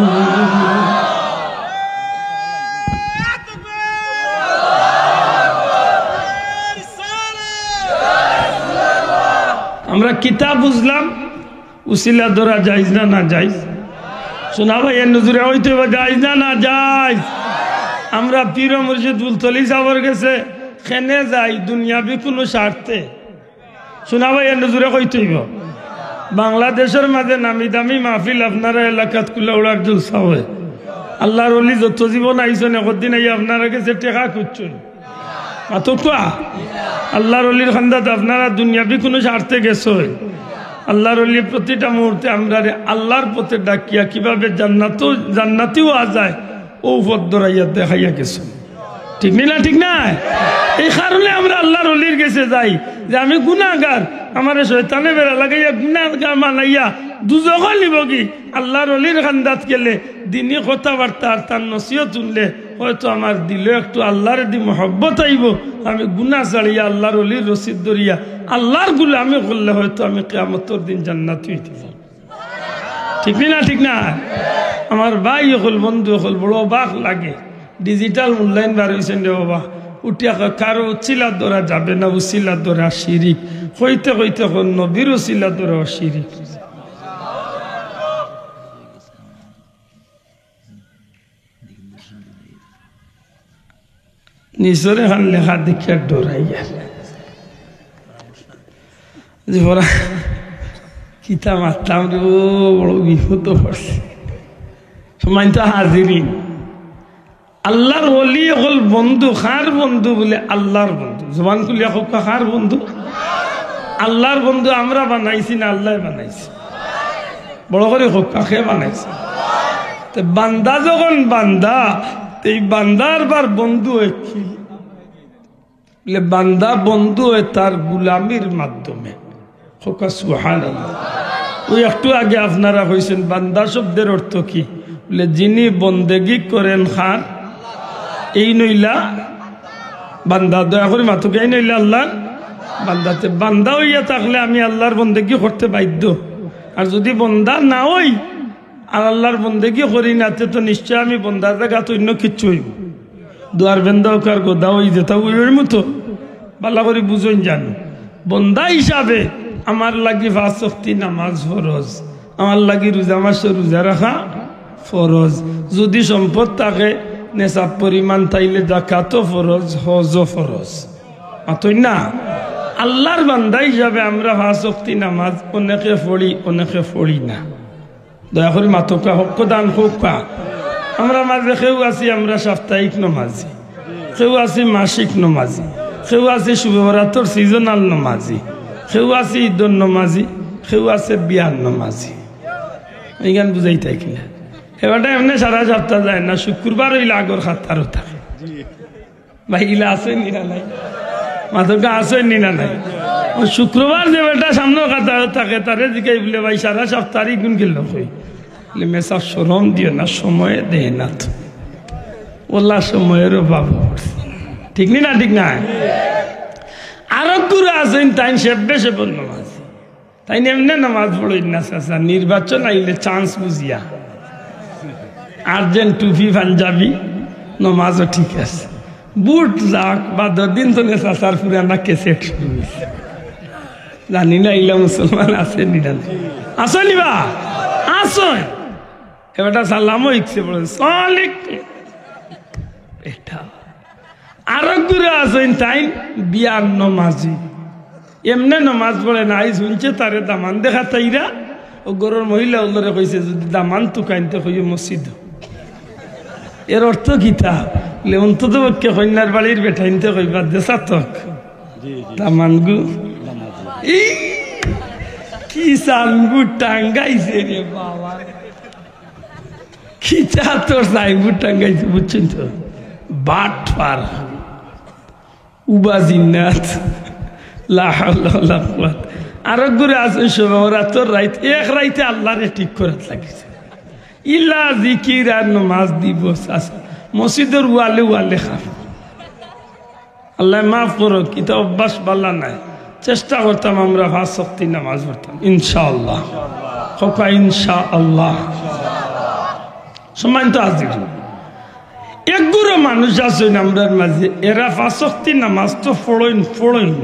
আমরা কিতা বুঝলাম? উসিলা ধরা জায়েজ না নাজায়েজ? শোনা ভাই, এর নজরে অইতে অইবো জায়েজ না নাজায়েজ? আমরা পীর মুর্শিদ ফুলতলি সাবর গেছে কেনে যাই? দুনিয়াবি কুনু স্বার্থে। শোনা ভাই, এর নজরে কইতে অইবো। বাংলাদেশর মাঝে নামি দামি মাহফিল আপনারা এলাকাত কুলাউড়ার জলসা অয়। আল্লার অলি যত জীবন আইছইন, একদিন আইয়া আপনারা গেছে টেকা খুজছইন। মাতউক্কা। আল্লার অলির কান্দাত আপনারা দুনিয়াবি কুনু স্বার্থে গেছইন? আল্লার অলি প্রতিটা মুহূর্তে আমরারে আল্লার পথে ডাকিয়া কিভাবে জান্নাত, জান্নাতি অওয়া যায়, অউ পথ ধরাইয়া দেখাইয়া গেছইন। ঠিক নি না? ঠিক না? এই কারণে আমরা আল্লার অলির গেছে যাই যে আমি গুনাগার, আমারে শয়তানে বেড়া লাগাইয়া গুনাগার বানাইয়া দুজখো নিবোগি। আল্লার অলির কান্দাত গেলে দিনি কথাবার্তা আর তার নসিহত হুনলে হয়তো আমার দিলো একটু আল্লার দি মহব্বত আইবো। আমি গুনা ছাড়িয়া আল্লার অলির রশিদ ধরিয়া আল্লার গুলামি করলে হয়তো আমি কিয়ামতর দিন জান্নাতি অইতে পারি। ঠিক নি না? ঠিক না? আমার ভাই অকল, বন্ধু অকল, বড় অবাক লাগে। Digital মূল্যায়ন বার অইছে রে বাবা। উঠিয়া কয়, "কারো উছিলা ধরা যাবে না, উছিলা ধরা শিরিক।" কইতে কইতে কয়, "নবীর উছিলা ধরা শিরিক।" নিচরে খান লেখা দেখিয়া ডরাইয়া যে ওরা কিতা মাততাম রে, ও বড় বিপদ পড়ছে। সম্মানিত হাজিরিন, আল্লার ওলি অকল বন্ধু, কার বন্ধু? বলে আল্লার বন্ধু। জবান খুলিয়া কউক্কা, কার বন্ধু? আল্লার বন্ধু। আমরা বানাইছি না আল্লায় বানাইছে? বড় করি কউক্কা, কে বানাইছে? তে বান্দা যখন বান্দা, তে এই বান্দার বার বন্ধু অয় কি? বলে বান্দা বন্ধু অয় তার গুলামির মাধ্যমে। কউক্কা সুবহানাল্লাহ। অউ একটু আগে আপনারা কইছইন, বান্দা শব্দের অর্থ কি? বলে যিনি বন্দেগি করেন কার? এইন অইলা বান্দা। দয়া করি মাতউক্কা, এইন অইলা আল্লার বান্দা। তে বান্দা অইয়া থাকলে আমি আল্লার বন্দেগি করতে বাধ্য। আর যুদি বন্দা না অই, আর আল্লার বন্দেগি করি না, তে তো নিশ্চয় আমি বন্দার জাগাত অইন্য কিচ্ছু অইমু। দুয়ার বেন্দা অউক আর গদা অউক, যেতা অইমু তো। ভালা করি বুঝইন জানো, বন্দা হিসাবে আমার লাগি পাঁচ ওয়াক্তি নামাজ ফরজ, আমার লাগি রোজা মাসো রোজা রাখা ফরজ। যুদি সম্পদ থাকে নেশাব পরিমাণ, তাইলে জাকাতও ফরজ, হজও ফরজ। মাতইন না? আল্লার বান্দা হিসাবে আমরা পাঁচ ওয়াক্তি নামাজ অনেকে পড়ি, অনেকে পড়ি না। দয়া করি মাতউক্কা, হক্ক দান কউক্কা। আমরা মাঝে কেউ আছি আমরা সাপ্তাহিক নমাজি, কেউ আছি মাসিক নমাজি, কেউ আছি শবে বরাতর seasonal নমাজি, কেউ আছি ইদর নমাজি, কেউ আছে বিয়ার নমাজি। ইখান বুঝাইতায় কিনা? এবারটা এমনে সারা সাপ্তা যায় না, শুক্রবার অইলে আগর কাতারো থাকে। ভাই, ইলা আছইন নি না নাই? মাতউক্কা, আছইন নি না নাই? অউ শুক্রবার যে বেটা সামনর কাতারো থাকে, তারে জিগাই বলে, "ভাই, সারা সাপ্তা ইগুন গেল কই?" বলে, "মেসাব, শরম দিও না, সময়ে দেয় না তো।" অলা সময়র অভাব পড়ছে। ঠিক নি না? ঠিক না? আরক গুরু আছইন, তাইন সেব্বে সেবর নমাজ। তাইন এমনে নমাজ পড়ইন না চাচা, নির্বাচন আইলে chance বুঝিয়া। Urgent টুপি পাঞ্জাবি, নমাজও ঠিক আছে। ভোট যাক, বাদর দিন তো নে চাচার পুরানা cassette শুরু অইছে। জানি না ইলা মুসলমান আছইন নি না নাই। আছইন নি বা? আছইন। এ বেটা সালামও হিকছে, বলে, "সালাম আলাইকুম।" এটা আরক গুরু আছইন, তাইন বিয়ার নমাজি। এমনে নমাজ পড়ে না, আইজ হুনছে তারে দামান দেখাত আইরা, অউ ঘরর মহিলা অকলরে কইছে, "যুদি দামান তুকাইন তে কইও মসজিদো।" এর অর্থ কিতা? বলে, "অন্তত পক্ষে কইন্যার বাড়ির বেটাইন্তে কইবা, দেশা তক দামানগু।" ই, কি সানগু টাঙ্গাইছে রে বাবা। কিতা তোর সাইনবোর্ড টাঙ্গাইছে, বুঝছইন তো? বাটপার। উবা জিন্নাত। লা হাওলা ওয়ালা কুওয়াত। আরক গুরে আছে সবে, ওরা তো রাইত, এক রাইতে আল্লারে ঠিক করাত লাগিছে। ইলা জিকির আর নমাজ দিবস আছে। মসজিদর ওয়ালে ওয়ালে খান। আল্লায় মাফ করউক, ইতা অভ্যাস বালা নায়। চেষ্টা করতাম আমরা পাঁচ ওয়াক্তি নামাজ পড়তাম, ইনশাআল্লাহ। কউক্কা ইনশাআল্লাহ। সম্মানিত হাজিরিন, এক গুরু মানুষ আছইন আমরার মাঝে, এরা পাঁচ ওয়াক্তি নামাজ তো পড়ইন, পড়ইন,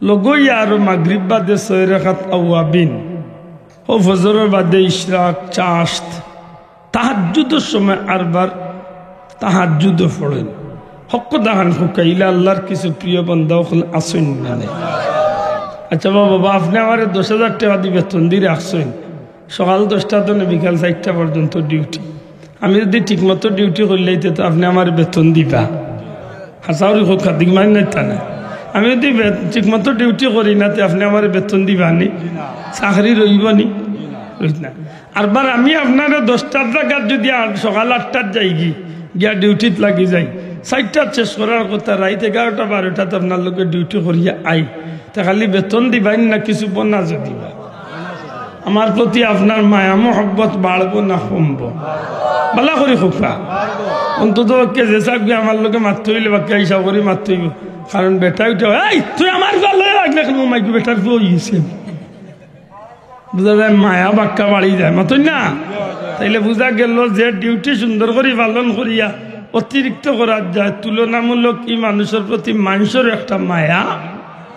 লগইয়া আরো মাগরিব বাদে ছয় রাকাত আওয়াবিন, অউ ফজরর বাদে ইশরাক, চাশত, তাহাজ্জুদর সময় আরবার তাহাজ্জুদও পড়ইন। হক কথা খান কউক্কা, ইলা আল্লার কিছু প্রিয় বান্দা অকল আছইন না নি? আচ্ছা বাবা, বাবা, আপনে আমারে দশ হাজার টেকা দি বেতন দি রাখছইন, সকাল দশটা থনে বিকাল চাইরটা পর্যন্ত ডিউটি। আমি যুদি ঠিকমতো ডিউটি করিলাই, তে তো আপনে আমারে বেতন দিবা। হাছা করি কউক্কা, দিক মাইন নাই তা না। আমি যুদি বে-, ঠিকমতো ডিউটি করি না, তে আপনে আমারে বেতন দিবা নি? চাকরি রইবো নি? রইত না। আরবার আমি আপনারে দশটার জাগাত যুদি আর সকাল আটটাত যাইগি, গিয়া ডিউটিত লাগি যাই, চাইরটাত শেষ করার কথা, রাইত এগারোটা বারোটাত আপনার লগে ডিউটি করিয়া আই, তে খালি বেতন দিবাইন না কিছু বোনাসও দিবা? আমার প্রতি আপনার মায়া মহব্বত বাড়বো না কমবো? বালা করি কউক্কা। অন্তত পক্ষে যে সাবগি আমার লগে মাততে অইলে বাক্কা হিসাব করি মাততে অইবো। কারণ বেটা উঠে, "এই, তুই আমার ঘর লগে লাগলে কেন?" মাইকু বেটার ফুয়া অইছে। বুঝা যায়, মায়া বাক্কা বাড়ি যায়, মাতইন না? তাইলে বুঝা গেল যে ডিউটি সুন্দর করি পালন করিয়া অতিরিক্ত করার যায়, তুলনামূলক ই মানুষর প্রতি মানুষর একটা মায়া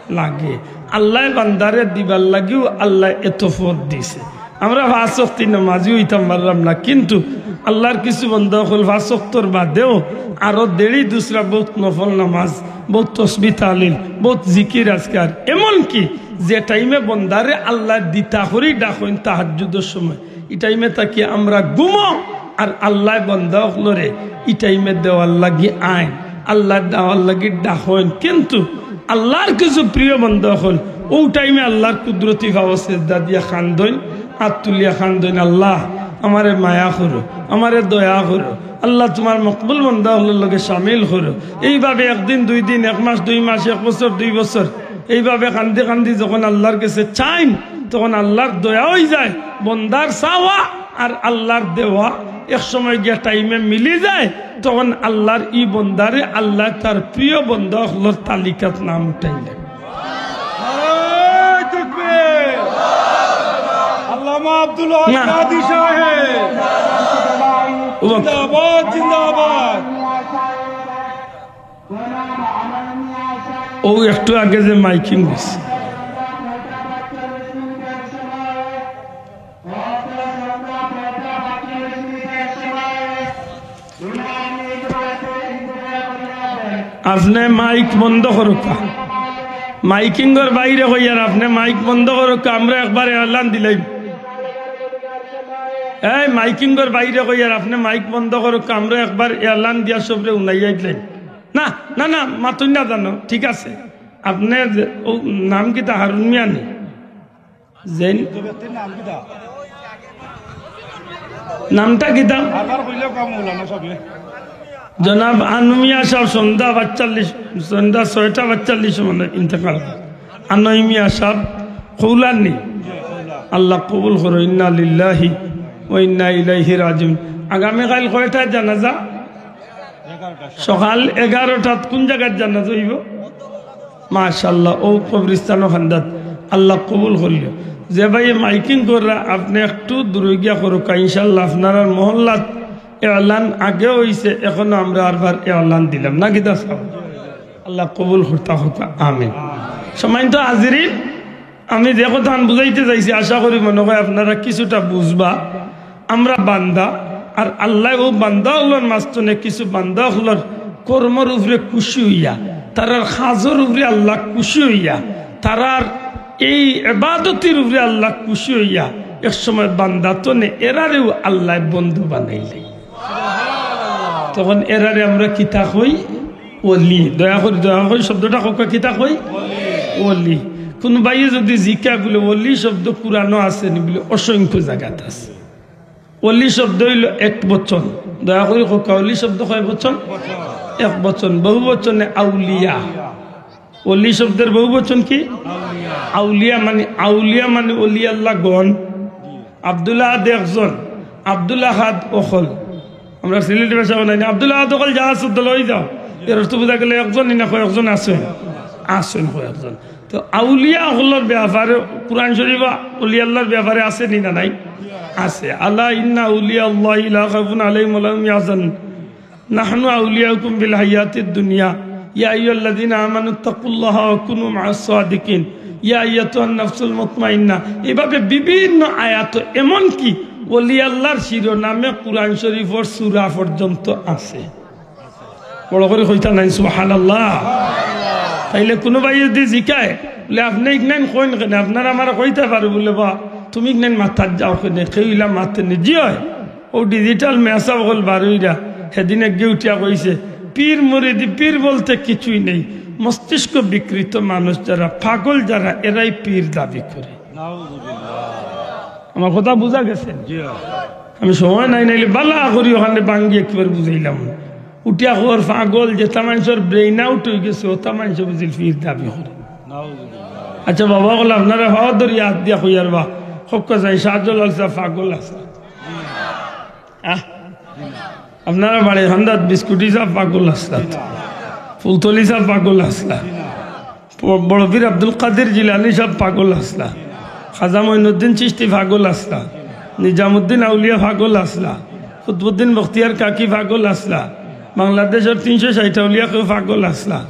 লাগে। আল্লায় বান্দারে দিবার লাগিও আল্লায় এত পথ দিছে। আমরা পাঁচ ওয়াক্তি নামাজি অইতাম পারলাম না, কিন্তু আল্লার কিছু বান্দা অকল পাঁচ ওয়াক্তর বাদেও আরো দেড়ি দুসরা বউত নফল নামাজ, বউত তসবি তাহলিল, বউত জিকির আজকার, এমনকি যে টাইমে বন্দারে আল্লায় দিতা করি ডাকইন তাহাজ্জুদর সময়, ই টাইমে থাকি আমরা ঘুমো আর আল্লায় বন্দা অকলরে ই টাইমে দেওয়ার লাগি আইন, আল্লায় দেওয়ার লাগি ডাকইন। কিন্তু আল্লার কিছু প্রিয় বন্দা অকল অউ টাইমে আল্লার কুদরতি পাও সেজদা দিয়া কান্দইন, আত তুলিয়া কান্দইন, "আল্লাহ, আমারে মায়া করো, আমারে দয়া করো, আল্লাহ তুমার মকবুল বন্দা অকলর লগে শামিল করো।" এইভাবে একদিন, দুই দিন, এক মাস, দুই মাস, এক বছর, দুই বছর, এইভাবে কান্দি কান্দি যখন আল্লার গেছে চাইন, তখন আল্লার দয়া অইযায়। বন্দার চাওয়া আর আল্লার দেওয়া এক সময় গিয়া টাইমে মিলি যায়, তখন আল্লার ই বন্দারে আল্লায় তার প্রিয় বন্দা অকলর তালিকাত নাম উঠাইলে। নারায়ে তাকবীর। আল্লামা আব্দুল হক না। কাদী সাহেব। ও বাবা। জিন্দাবাদ, জিন্দাবাদ। অউ একটু আগে যে মাইকিং অইছে। আপনে মাইক বন্ধ করউক্কা। মাইকিংর বাইরে কইয়ার আপনে মাইক বন্ধ করউক্কা। আমরা একবার এলান দিলাইমু। এই মাইকিংর বাইরে কইয়ার আপনে মাইক বন্ধ করউক্কা। আমরা একবার এলান দিয়া সবরে উনাইয়া দিলাইমু। না, না, না, মাতইন না জানো, ঠিক আছে। আপনে যে, অউ নাম কিতা, হারুন মিয়া নি? জেন? নামটা কিতা? জনাব আনু মিয়া সাব সন্ধ্যা পাঁচচল্লিশ, সন্ধ্যা ছয়টা পাঁচচল্লিশ মানে ইন্তেকাল। আনু মিয়া সাব কৌলার নি? আল্লাহ কবুল করো। ইন্না লিল্লাহি ওয়া ইন্না ইলাইহি রাজিউন। আগামীকাইল কয়টায় জানাজা? সকাল এগারোটাত। কোন জাগাত জানাজা অইবো? মাশাআল্লাহ, অউ কবরস্থানর কান্দাত। আল্লাহ কবুল করিও। যে ভাইয়ে মাইকিং কররা, আপনে একটু দূরে গিয়া করউক্কা, ইনশাআল্লাহ আপনারার মহল্লাত এলান আগেও অইছে, এখনো আমরা আরবার এলান দিলাম না, কিতা সাব? আল্লাহ কবুল করতা হউক্কা, আমিন। সম্মানিত হাজিরিন, আমি যে কথাখান বুঝাইতে চাইছি, আশা করি মনো অয় আপনারা কিছুটা বুঝবা। আমরা বান্দা, আর আল্লায় অউ বান্দা অকলর মাঝখানে কিছু বান্দা অকলর কর্মর উপরে খুশি অইয়া, তারার কাজর উপরে আল্লাহ খুশি অইয়া, তারার এই ইবাদতির উপরে আল্লাহ খুশি অইয়া, এক সময় বান্দা থনে এরারেও আল্লায় বন্ধু বানাইলে। তখন এরারে আমরা কিতা কই? ওলি। দয়া করি, দয়া করি শব্দটা কউক্কা, কিতা কই? ওলি। কুনু ভাইয়ে যুদি জিকায় বুলে, "ওলি শব্দ কুরআনো আছে নি?" বুলে, "অসংখ্য জাগাত আছে।" ওলি শব্দ অইলো এক বচন। দয়া করি কউক্কা, ওলি শব্দ কয় বচন? এক বচন। বহু বচনে আউলিয়া। অলি শব্দের বহু বচন কি? আউলিয়া। মানে, আউলিয়া মানে অলি আল্লাহ গণ। আব্দুল আহাদ একজন, আব্দুল আহাদ অকল। আমরা সিলেটি ভাষা বানাই না, আব্দুল আহাদ অকল যা আছে দল হয়ে যাও। এর অর্থ বোঝা গেল একজনই না, কয়েকজন আছে, আছেন কয়েকজন। তো আউলিয়া অকলর ব্যাপারে কোরআন শরীফ অলি আল্লাহর ব্যাপারে আছে নি না নাই? আছে। আলা ইন্না আউলিয়া আল্লাহি লা খাউফুন আলাইহিম ওয়া লা হুম ইয়াহজানুন। নাহনু আউলিয়াউকুম ফিল হায়াতিদ দুনিয়া। ইয়া আইয়ুহাল্লাযীনা আমানু ইত্তাকুল্লাহা ওয়া কুনু মাআস সাদিকিন। ইয়া আইয়াতুহান নাফসুল মুতমাইন্না। এভাবে বিভিন্ন আয়াত, এমনকি ওলি আল্লাহর শিরোনামে কোরআন শরীফের সূরা পর্যন্ত আছে। বড় করি কইতা নাই সুবহানাল্লাহ। তাইলে কুনু ভাই যদি জিকায়, বলে, "আপনে ইগনাইন কইন কেনে? আপনারা আমারে কইতা পারে বলে, বা তুমি ইগনাইন মাতাত যাও কেনে?" কেউ ইলা মাতে নি। জি অয়, ও ডিজিটাল মেসাব অকল বারইরা, সেদিন একগে উঠিয়া কইছে, "পীর মুরিদি, পীর বলতে কিছুই নেই, মস্তিষ্ক বিকৃত মানুষ যারা, পাগল যারা, এরাই পীর দাবি করে।" আমার কথা বুঝা গেছে? আমি সময় নাই, নাইলে বালা করি ওখানে বাঙ্গি একবার বুঝাইলাম। উঠিয়া খবর পাগল, যেতা মানষর ব্রেইন আউট হয়ে গেছে, ওতা মানষে বুঝিল পীর দাবি করে। আচ্ছা বাবা, বলে আপনারা হওয়া ধরি হাত দিয়া কইয়ার বা, হক্কা চাই শাহজালাল সাহেব পাগল আছে। আহ? আপনারা বাড়ি হান্দাত বিস্কুটি সাহেব পাগল আসলা, ফুলতলি সাহেব পাগল আসলা, ব-, বড় পীর আব্দুল কাদের জিলানী সাহেব পাগল আসলা, খাজা মঈনুদ্দিন চিশতি পাগল আসলা, নিজামুদ্দিন আউলিয়া পাগল আসলা, কুতবুদ্দিন বখতিয়ার কাকি পাগল আসলা, বাংলাদেশর তিনশো ষাইট আউলিয়া কেউ পাগল আসলা।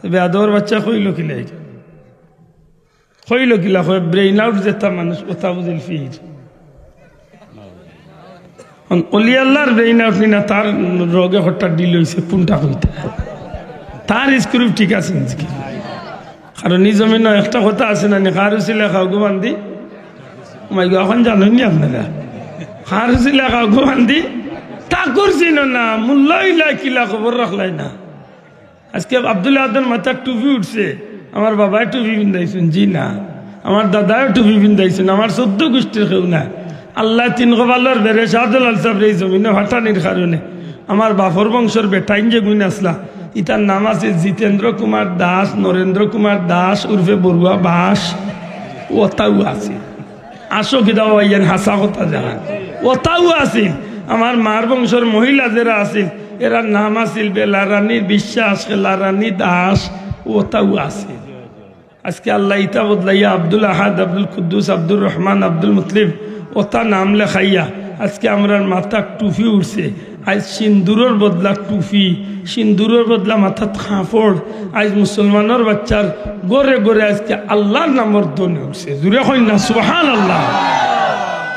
বেয়াদবর বাচ্চা কইল কিলা ইটা? কইল কিলা? কয়, ব্রেইন আউট যেতা মানুষ, ওতা বুঝিল পীর। অন অলি আল্লাহর ব্রেইন আউট নি না, তার রগে হঠাৎ ডিল হইছে, কোনটা কইতা? তার স্ক্রিপ্ট ঠিক আছে নাকি? কারণ এই জমিনো একটা কথা আছে না নি, "কার উসিলা খাও গো বান্দি?" মাই গো, এখন জানইন নি আপনারা? "কার উসিলা খাও গো বান্দি?" ঠাকুর চিনো না, মূল্য ইলা কিলা খবর রাখলাই না। আজকে আব্দুল আহাদর মাথাত টুপি উঠছে, আমার বাবায় টুপি পিন্দাইছইন, জি না, আমার দাদায়ও টুপি পিন্দাইছইন, আমার চৌদ্দ গুষ্টির কেউ না। আল্লায় তিন কপালর বেরে শাহজালাল সাহেবরে এই জমিনো পাঠানির কারণে আমার বাপর বংশর বেটাইন যেগুইন আসলা, ইতার নাম আছিল জিতেন্দ্র কুমার দাস, নরেন্দ্র কুমার দাস উরফে বড়ুয়া বাস, ওতাউ আছিল। আসো কিতা ভাইয়ান, হাছা কথা জানান। ওতাউ আছিল। আমার মার বংশর মহিলা যেরা আছিল, এরার নাম আছিল বেলা রানী বিশ্বাস, খেলা রানী দাস, ওতাউ আছিল। আজকে আল্লায় ইতা বদলাইয়া আব্দুল আহাদ, আব্দুল কুদ্দুস, আব্দুর রহমান, আব্দুল মুতলিব, ওতা নাম লেখাইয়া আজকে আমরার মাথাত টুপি উঠছে। আইজ সিন্দুরর বদলা টুপি, সিন্দুরর বদলা মাথাত কাপড়। আইজ মুসলমানর বাচ্চার ঘরে ঘরে আজকে আল্লাহর নামর ধ্বনি উঠছে। জুরে কইন না, সুবহানাল্লাহ।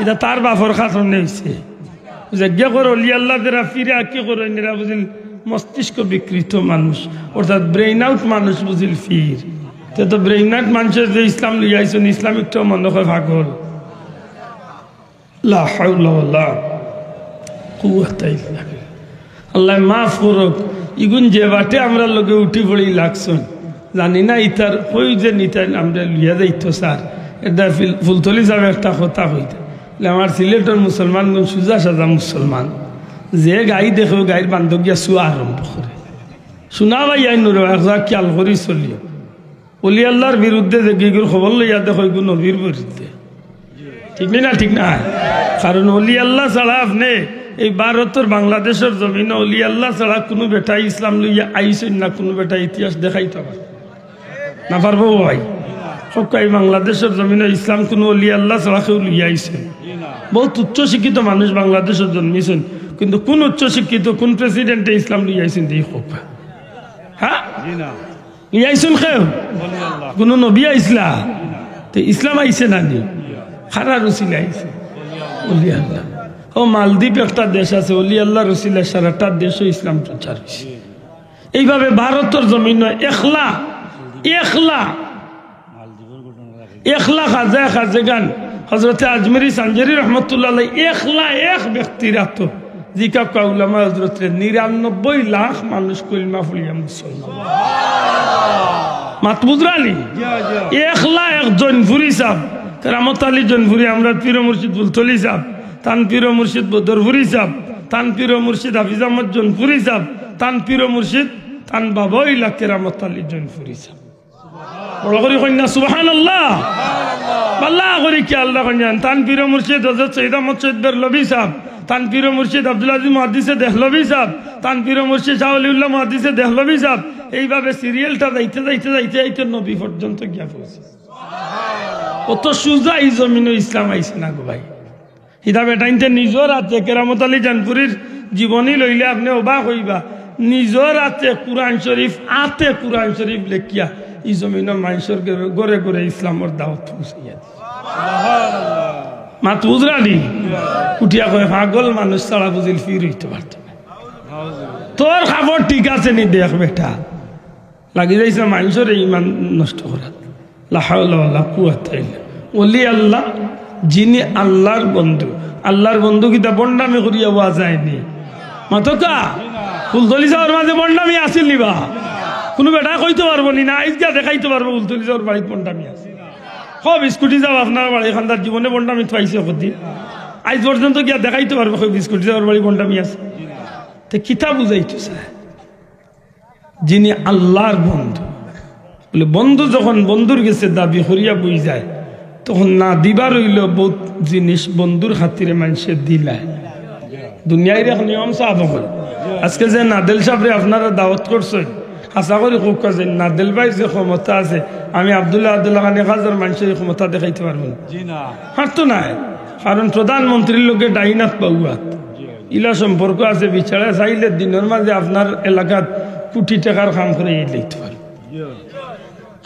ইটা তার বাপর কারণে অইছে। যেগিয়ে কর অলি আল্লাহ যারা পীরে আকি করইন, এরা বুঝিল মস্তিষ্ক বিকৃত মানুষ, অর্থাৎ ব্রেইন আউট মানুষ বুঝিল পীর। তে তো ব্রেইন আউট মানুষে যে ইসলাম লইয়া আইছইন, ইসলাম একটু মনে হয় পাগল। লা হাওলা ওয়ালা কুওয়াতা ইল্লা বিল্লাহ। আল্লায় মাফ করউক, ইগুন যে বাটে আমরার লগে উঠি পড়ি লাগছইন, জানি না ইতার কই যে নিতাইন আমরারে লইয়া যাইতো স্যার। এটা ফিল-, ফুলতলি সাহেব একটা কথা কইতা, বলে, "আমার সিলেটর মুসলমানগুন সুজা সাজা মুসলমান, যে গাই দেখে, গাইর বান্দো গিয়া চুয়া আরম্ভ করে।" শুনা ভাই, আইন নুরো, এক যা খেয়াল করি চলিও। অলি আল্লাহর বিরুদ্ধে যেগিগুর খবর লইয়া দেখো, ইগু নবীর বিরুদ্ধে। ঠিক নি না? ঠিক না? কারণ অলি আল্লাহ ছাড়া আপনে এই ভারতর বাংলাদেশর জমিনো অলি আল্লাহ ছাড়া কুনু বেটায় ইসলাম লইয়া আইছইন না, কুনু বেটায় ইতিহাস দেখাইতা পারে না। পারবো ভাই? হক্কা, এই বাংলাদেশর জমিনো ইসলাম কুনু অলি আল্লাহ ছাড়া কেউ লইয়া আইছে? বহুত উচ্চ শিক্ষিত মানুষ বাংলাদেশো জন্মিছইন, কিন্তু কুন উচ্চ শিক্ষিত, কুন প্রেসিডেন্টে ইসলাম লইয়া আইছইন? দেখি হক্কা। হ্যাঁ? লইয়া আইছইন কেউ? কুনু নবী আইছলা? তে ইসলাম আইছে না নি? কারার উসিলায় আইছে? অলি আল্লাহ। ও মালদ্বীপ একটা দেশ আছে, অলি আল্লাহর উসিলায় সারাটা দেশো ইসলাম প্রচার অইছে। এইভাবে ভারতর জমিনো একলা, একলা, একলা খাজায়ে খাজেগান হজরতে আজমেরি সানজারি রহমতুল্লাহ আলাইহি একলা এক ব্যক্তির আতো জিকাউক্কা উলামা হজরতরে, নিরানব্বই লাখ মানুষ কলিমা পড়িয়া মুসলমান। মাত বুঝরা নি? একলা এক জৈনপুরি সাব, কেরামত আলী জৈনপুরি, আমরার পীর ও মুর্শিদ ফুলতলি সাব, তান পীর ও মুর্শিদ বদরপুরি সাব, তান পীর ও মুর্শিদ হাফিজ আহমদ জৈনপুরি সাব, তান পীর ও মুর্শিদ, তান বাবা অইলা কেরামত আলী জৈনপুরি সাব। বড় করি কইন না সুবহানাল্লাহ। ভালা করি খেয়াল রাখইন যান, তান পীর মুর্শিদ হযরত সৈয়দ আহমদ শহীদ বেরলভী সাহেব, তান পীর মুর্শিদ আব্দুল আজিজ মুহাদ্দিসে দেহলভী সাহেব, তান পীর মুর্শিদ শাহ অলিউল্লাহ মুহাদ্দিসে দেহলভী সাহেব, এইভাবে সিরিয়ালটা যাইতে যাইতে যাইতে যাইতে নবী পর্যন্ত গিয়া পৌঁছে। অত সুজা ই জমিনো ইসলাম আইছে না গো ভাই। হিতা বেটাইন্তে নিজর আতে, কেরামত আলী জানপুরির জীবনী লইলে আপনে অবাক অইবা। নিজর আতে কুরআন শরীফ, আতে কুরআন শরীফ লেখিয়া ই জমিনো মানষর ঘরে ঘরে ঘরে ইসলামর দাওয়াত পৌঁছাইয়া দিছে। মাত বুঝরা নি? উঠিয়া কয়, "পাগল মানুষ ছাড়া বুঝিল পীর অইতে পারতো না।" তোর খবর ঠিক আছে নি দেখ বেটা। লাগি যাইছে মানষর ইমান নষ্ট করাত। লা হাওলা ওয়ালা কুওয়াতা ইল্লা। ওলি আল্লাহ, যিনি আল্লাহর বন্ধু। আল্লাহর বন্ধু কিতা ভন্ডামি করিয়া অওয়া যায়নি? মাতকা, ফুলতলি ছাবর মাঝে ভন্ডামি আছিল নি বা? কুনু বেটায় কইতো পারবো নি না, আইজ গিয়া দেখাইতো পারবো ফুলতলি ছাবর বাড়িত ভন্ডামি আছে। কও বিস্কুটি ছাব আপনার বাড়ি খান্দাত জীবনে ভন্ডামি পাইছে কদি? আইজ পর্যন্ত গিয়া দেখাইতো পারবো কও বিস্কুটি ছাবর বাড়ি ভন্ডামি আছে? তে কিতা বুঝাইতো চায়? যিনি আল্লাহর বন্ধু। বলে, বন্ধু যখন বন্ধুর গেছে দাবি করিয়া বই যায়, তখন না দিবার অইলো বউত জিনিস বন্ধুর খাতিরে মানষে দিলায়। দুনিয়ার এক নিয়ম ছাব অকল। আজকে যে নাদেল ছাবরে আপনারা দাওয়াত করছইন, আশা করি খুব কাছে নাদেল ভাইর যে ক্ষমতা আছে, আমি আব্দুল্লাহ আব্দুল্লাহ খান এক হাজার মানষর ই ক্ষমতা দেখাইতে পারবো না। জি না। পারতো নায়, কারণ প্রধানমন্ত্রীর লগে ডাইন আত বাউ আত। ইলা সম্পর্ক আছে, বিচারে চাইলে দিনর মাঝে আপনার এলাকাত কোটি টেকার কাম করাইয়া দিতে পারে।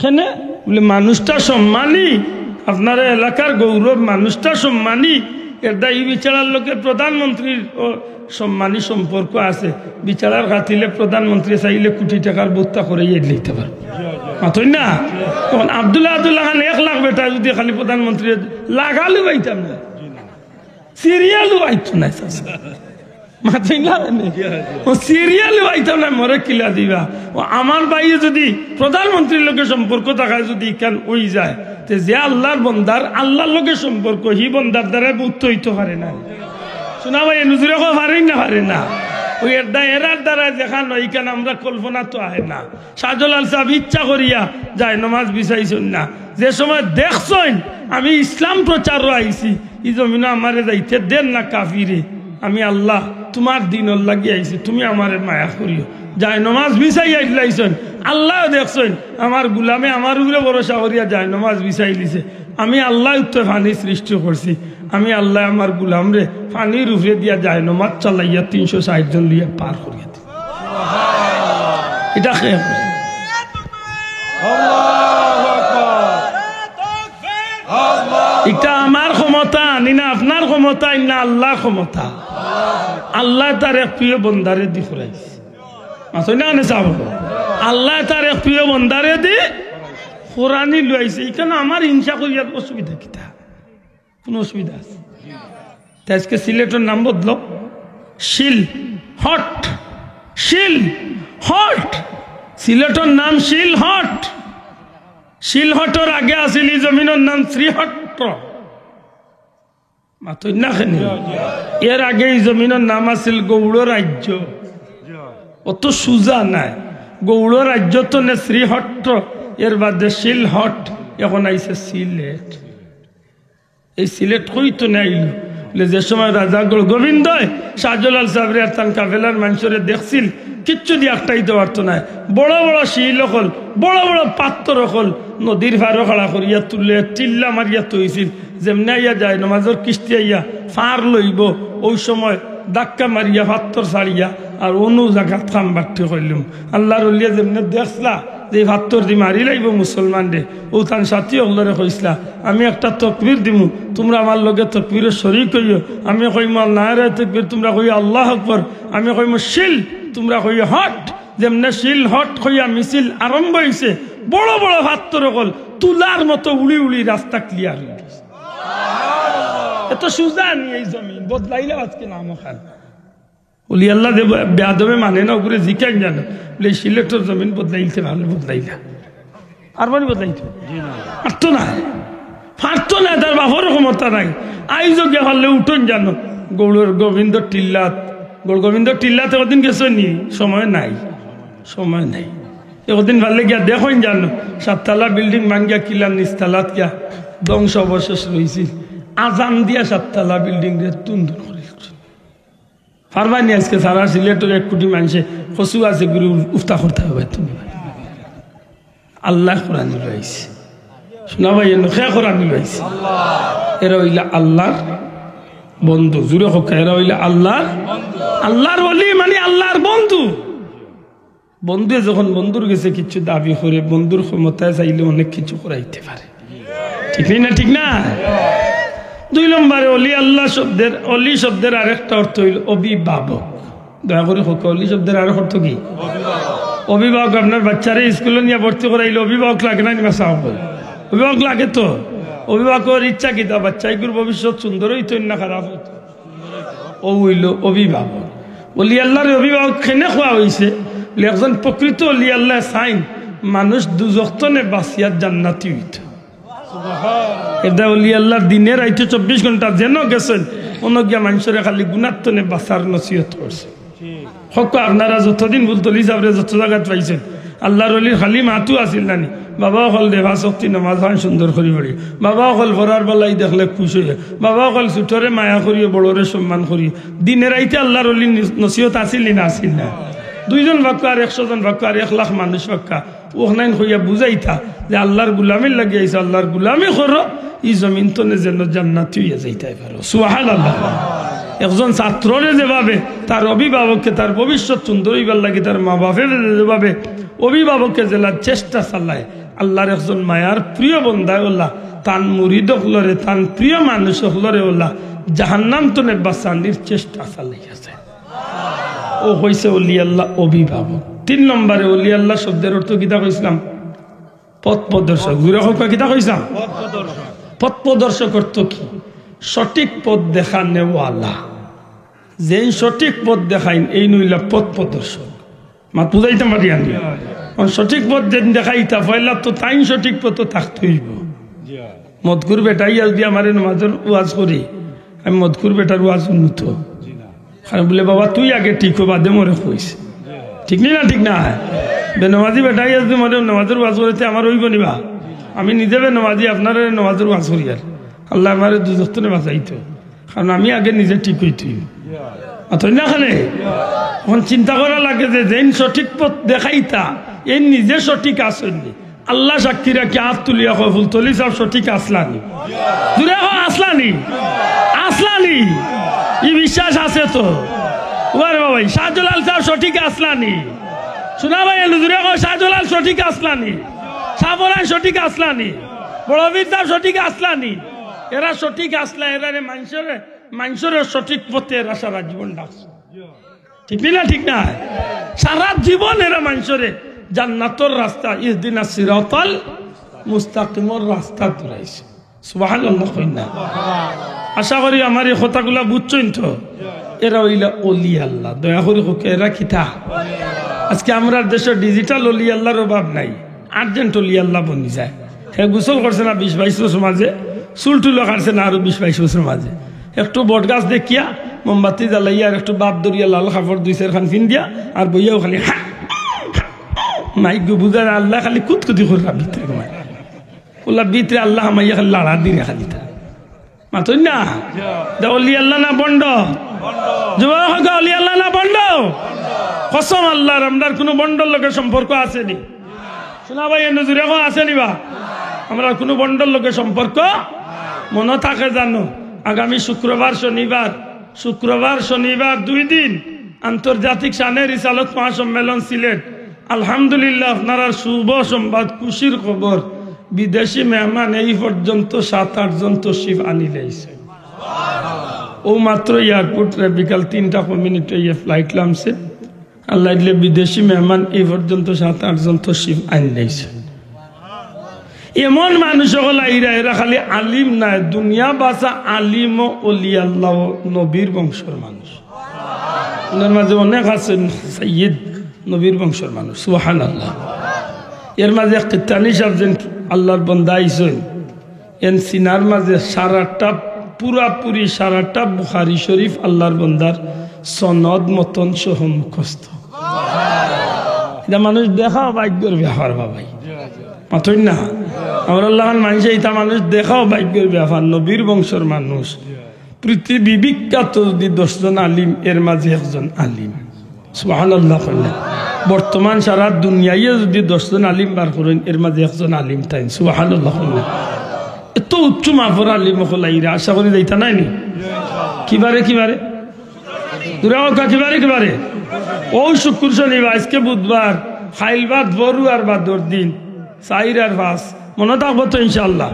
কেনে? বলে, মানুষটা সম্মানী, আপনার এলাকার গৌরব, মানুষটা সম্মানী। এরদায় ই বিচারার লগে প্রধানমন্ত্রীর ও সম্মানী সম্পর্ক আছে। বিচারার খাতিরে প্রধানমন্ত্রী চাইলে কোটি টেকার ভত্তা করাইয়া দিতে পারে। মাতইন না? তখন আব্দুল্লাহ আব্দুল্লাহ খান এক লাখ বেটা যদি খালি প্রধানমন্ত্রী লাগালে পাইতাম না। সিরিয়ালও আইতো না, চাচা। মাতইন না নি? ও সিরিয়ালও আইতো না, মরে কিলা দিবা। ও আমার ভাইয়ে যদি প্রধানমন্ত্রীর লগে সম্পর্ক থাকায় যদি ইখান অই যায়, তে যে আল্লাহর বন্দার, আল্লাহর লগে সম্পর্ক, হি বন্দার দ্বারায় ভত্তা অইতো পারে না। শুনা ভাই, নুজুরে কো পারেন না, পারে না। ওই এরদায়, এরার দ্বারায় যেখান অয়, ইখান আমরা কল্পনাত আহে না। শাহজালাল ছাব ইচ্ছা করিয়া জায়নমাজ বিছাইছইন না। যে সময় দেখছইন আমি ইসলাম প্রচারো আইছি, ই জমিনো আমারে যাইতে দেন না কাফিরে, আমি আল্লাহ তুমার দিনর লাগি আইছি, তুমি আমারে মায়া করিও। জায়নমাজ বিছাইয়া দিলাইছইন, আল্লায় দেখছইন আমার গুলামে আমার উপরে ভরসা করিয়া জায়নমাজ বিছাইলিছে। আমি আল্লায় উত্তর পানি সৃষ্টি করছি, আমি আল্লায় আমার গুলামরে পানির উপরে দিয়া জায়নমাজ চালাইয়া তিনশো ষাইট জন লইয়া পার করিয়া দিছি। ইটা কে? ইটা আমার ক্ষমতা নি, না আপনার ক্ষমতা, না আল্লাহর ক্ষমতা। আল্লায় তার এক প্রিয় বন্দারে দি করাইছে। মাতইন না নি ছাব? আল্লায় তার এক প্রিয় বন্দারে দি করানি লইছে। ইখান আমার হিংসা করিয়ার অসুবিধা কিতা? কুনু অসুবিধা আছে? তে আজকে সিলেটর নাম বদলো, শিলহট। শিলহট। সিলেটর নাম শিলহট। শিলহটর আগে আছিল ই জমিনর নাম শ্রীহট্ট। মাতইন না কেনে? এর আগে ই জমিনর নাম আছিল গৌড় রাজ্য। অত সুজা নায়। গৌড় রাজ্য তো নে শ্রীহট্ট, এর বাদে শিলহট, এখন আইছে সিলেট। এই সিলেট কই তো নাইল? বলে, যে সময় রাজা গৌড়গোবিন্দয় শাহজালাল ছাবরে আর তান কাফেলার মানষরে দেখছিল, কিচ্ছু দি আটকাইতে পারতো নায়। বড় বড় শিল অকল, বড় বড় পাত্থর অকল নদীর পারো খাড়া করিয়া তুলে টিল্লা মারিয়া থইছিল। যেমনে আইয়া জায়নমাজর কিস্তি আইয়া পার লইবো, অউ সময় ধাক্কা মারিয়া পাত্থর ছাড়িয়া আর অন্য জাগাত কাম বাট্টি করিলিমু। আল্লাহর অলিয়ে যেমনে দেখছলা যে পাত্থর দি মারি লাইবো মুসলমানরে, অউ তান সাথী অকলরে কইছলা, "আমি একটা তকবীর দিমু, তুমরা আমার লগে তকবীরো শরিক অইও।" আমি কইমু, "নারায়ে তকবীর", তুমরা কইও, "আল্লাহু আকবার।" আমি কইমু, "শিল", তুমরা কইও, "হট।" যেমনে শিলহট কইয়া মিছিল আরম্ভ অইছে, বড় বড় পাত্থর অকল তুলার মতো উড়ি উড়ি রাস্তা clear অই গেছে। এত সুজা নি এই জমিন, বদলাইলা আজকে নাম অখান। অলি আল্লাহ যে বেয়াদবে মানে না, অগুরে জিকাইন জানো, বলে, "এই সিলেটর জমিন বদলাইতে পারলে বদলাইলা।" আর মানে বদলাইতে পারতো না, পারতো না, তার বাপর ক্ষমতা নাই। আইজও গিয়া পারলে উঠইন জানো, গৌড়র গোবিন্দ টিল্লাত, গৌড় গোবিন্দ টিল্লাতে কদিন গেছো নি? সময় নাই, সময় নাই। একদিন পারলে গিয়া দেখইন জানো, সাততলা বিল্ডিং ভাঙ্গিয়া কিলা নিচতলাত গিয়া ধ্বংস অবশেষ রইছিল। আজান দিয়া সাততলা বিল্ডিং রে তুন্দুর করি। পারবানি আজকে সারা সিলেটর এক কোটি মানষে কচু আছে গুরু উফতা করতা পারবায় তুমি? আল্লায় করানি লইছে। শুনা ভাই, এনো কে করানি লইছে? এরা অইলা আল্লার বন্ধু। জুরে কউক্কা, এরা অইলা আল্লার, আল্লার ওলি মানে আল্লার বন্ধু। বন্ধুয়ে যখন বন্ধুর গেছে কিছু দাবি করে, বন্ধুর ক্ষমতায় চাইলে অনেক কিছু করাইতে পারে। ঠিক নি না? ঠিক না? দুই নম্বরে অলি আল্লাহ শব্দের, অলি শব্দের আরেকটা অর্থ অইল অভিভাবক। দয়া করি কউক্কা, অলি শব্দের আরেক অর্থ কি? অভিভাবক। আপনার বাচ্চারে স্কুলো নিয়া ভর্তি করাইলে অভিভাবক লাগে না নি বা? সাব অইল, অভিভাবক লাগে তো। অভিভাবকর ইচ্ছা কিতা? বাচ্চাইগুর ভবিষ্যৎ সুন্দর অইতো না খারাপ অইতো? অউ অইল অভিভাবক। অলি আল্লারে অভিভাবক কেনে কওয়া অইছে? বলে, একজন প্রকৃত অলি আল্লায় চাইন মানুষ দুজখ তনে বাঁচিয়া জান্নাতি অইতো। এরদায় অলি আল্লার দিনে রাইতে চব্বিশ ঘন্টা যেন গেছইন, অনো গিয়া মানষরে খালি গুনার তনে বাঁচার নসিহত করছে। কউক্কা, আপনারা যতদিন ফুলতলি সাবরে যত জাগাত পাইছইন, আল্লার অলির খালি মাতউ আছিল না নি? বাবা অকল দে পাঁচ ওয়াক্ত নমাজ খান সুন্দর করি পড়ি, বাবা অকল পড়ার বালাই দেখলে খুশ অইয়া, বাবা অকল ছুটরে মায়া করিও, বড়রে সম্মান করিও। দিনে রাইতে আল্লার অলির নি-, নসিহত আছিল নি না আছিল না? দুইজন পাক্কা আর একশো জন পাক্কা আর এক লাখ মানুষ পাক্কা, অখানইন কইয়া বুঝাইতা যে আল্লার গুলামির লাগি আইছো, আল্লার গুলামি করো, ই জমিন তনে যেন জান্নাতি অইয়া যাইতায় পারো। সুবহানাল্লাহ। একজন ছাত্ররে যেভাবে তার অভিভাবকে তার ভবিষ্যৎ সুন্দর অইবার লাগি তার মা বাপে যেভাবে অভিভাবকে যেলা চেষ্টা চালায়, আল্লার একজন মায়ার প্রিয় বন্দায় অলা তান মুরিদ অকলরে, তান প্রিয় মানুষ অকলরে অলা জাহান্নাম তনে বাঁচানির চেষ্টা চালাইয়া যায়। অউ অইছে অলি আল্লাহ অভিভাবক। তিন নম্বরে অলি আল্লাহ শব্দের অর্থ কিতা কইছলাম? পথ প্রদর্শক। জুরে কউক্কা, কিতা কইছলাম? পথ প্রদর্শক অর্থ কি? সঠিক পথ দেখানেওয়ালা। যেইন সঠিক পথ দেখাইন, এইন অইলা পথ প্রদর্শক। মাত বুঝাইতাম পারি আমি? কারণ সঠিক পথ যেইন দেখাইতা, পয়লা তো তাইন সঠিক পথো থাকতে অইবো। মদখুর বেটায় যদি আমারে নমাজর ওয়াজ করি, আমি মদখুর বেটার ওয়াজ হুনমু তো। কারণ বলে, "বাবা, তুই আগে ঠিক অ, বাদে মরে কইস।" ঠিক নি না? ঠিক না? বেনমাজি বেটায় যদি মরে নমাজর ওয়াজ করে, তে আমার অইবো নি বা? আমি নিজে বেনমাজি, আপনারে নমাজর ওয়াজ করিয়ার। আল্লায় আমারে দুজখ তনে বাঁচাইতো। কারণ আমি আগে নিজে ঠিক অইতে অইবো। অতএব না খানে অখন চিন্তা করা লাগে যে যেইন সঠিক পথ দেখাইতা, এইন নিজে সঠিক আছইন নি? আল্লাহ সাক্ষী রাখি আত তুলিয়া কও, ফুলতলি সাব সঠিক আছলা নি? জুরে কও, আছলা নি? আছলা নি? ই বিশ্বাস আছে তো? ওরে বাবা, শাহজালাল সাব সঠিক আছলা নি? শুনা ভাই, এনু জুরে কও, শাহজালাল সঠিক আছলা নি? শাহপরান সঠিক আছলা নি? বড় পীর সাব সঠিক আছলা নি? এরা সঠিক আছলা, এরারে মানষরে, মানষরে সঠিক পথে এরা সারা জীবন ডাকছে। ঠিক নি না? ঠিক না? সারা জীবন এরা মানষরে জান্নাতর রাস্তা, ইহদিনাস সিরাতাল মুস্তাকিমর রাস্তা ধরাইছে। সুবহানাল্লাহ কইন না? আশা করি আমার ই কথাগুলা বুঝছইন তো। এরা অইলা অলি আল্লাহ। দয়া করি কউক্কা, এরা কিতা? আজকে আমরার দেশো digital অলি আল্লাহর অভাব নাই, urgent অলি আল্লাহ বনি যায়। হে গোসল করছে না বিশ বাইশ বছর মাঝে, চুল টুলও কাটছে না আরো বিশ বাইশ বছর মাঝে। একটু বট গাছ দেখিয়া মোমবাতি জ্বালাইয়া আর একটু বাপ ধরিয়া লাল কাপড় দুই চাইরখান পিন্দিয়া আর বইয়াও খালি হা, হা, হা, মাইক গো বুঝা যায়, আল্লায় খালি কুতকুতি কররা ভিতরে ঘুমায়। অলা ভিতরে আল্লায় হামাইয়া খালি লাড়া দিরা খালি তারা। মাতইন না? দে অলি আল্লাহ না ভন্ড? যুবক কউক্কা, অলি আল্লাহ না ভন্ড? কসম আল্লাহর, আমরার কুনু ভন্ডর লগে সম্পর্ক আছে নি? শুনা ভাই, এনু জুরে কও, আছে নি বা? আমরার কুনু ভন্ডর লগে সম্পর্ক মনো থাকে জানো? আগামী শুক্রবার, শনিবার, শুক্রবার, শনিবার দুই দিন আন্তর্জাতিক শানে রিসালত মহাসম্মেলন সিলেট। আলহামদুলিল্লাহ, আপনারার শুভ সংবাদ, খুশির খবর, বিদেশি মেহমান এই পর্যন্ত সাত আট জন তশরিফ আনিলাইছে। অউ মাত্র এয়ারপোর্টরে বিকাল তিনটা কয় মিনিট অইয়া flight লামছে। আল্লায় দিলে বিদেশি মেহমান এই পর্যন্ত সাত আট জন তশরিফ আনিলাইছে। এমন মানুষ অকল আইরা, এরা খালি আলিম নায়, দুনিয়া বাসা আলিম ও অলি আল্লাহ ও নবীর বংশর মানুষ। ওনার মাঝে অনেক আছইন সাইয়্যিদ, নবীর বংশর মানুষ। সুবহানাল্লাহ। এর মাঝে এক কিত্তানি সাব যেন আল্লাহর বন্দা আইছইন, এন সিনার মাঝে সারাটা, পুরাপুরি সারাটা বুখারী শরীফ আল্লাহর বন্দার সনদ মতন সহ মুখস্থ। ইতা মানুষ দেখাও ভাগ্যর ব্যাপার বাবাই। মাতইন না? আমরার লাখান মানষে ইতা মানুষ দেখাও ভাগ্যর ব্যাপার, নবীর বংশর মানুষ। পৃথিবী বিখ্যাত যদি দশজন আলিম, এর মাঝে একজন আলিম। সুবহানাল্লাহ কইলা। বর্তমান সারা দুনিয়ায় যদি দশজন আলিম বার করইন, এর মাঝে একজন আলিম তাইন। সুবহানাল্লাহ কইলা। এত উচ্চ মাপর আলিম অকল আইরা, আশা করি যাইতা নায় নি? কিবারে, কিবারে? জুরে কউক্কা, কিবারে, কিবারে? অউ শুক্কুর শনিবার, আইজকে বুধবার, কাইল বাদ বড়ুয়ার বাদর দিন, চাইর আর পাঁচ, মনো থাকবো তো ইনশাআল্লাহ?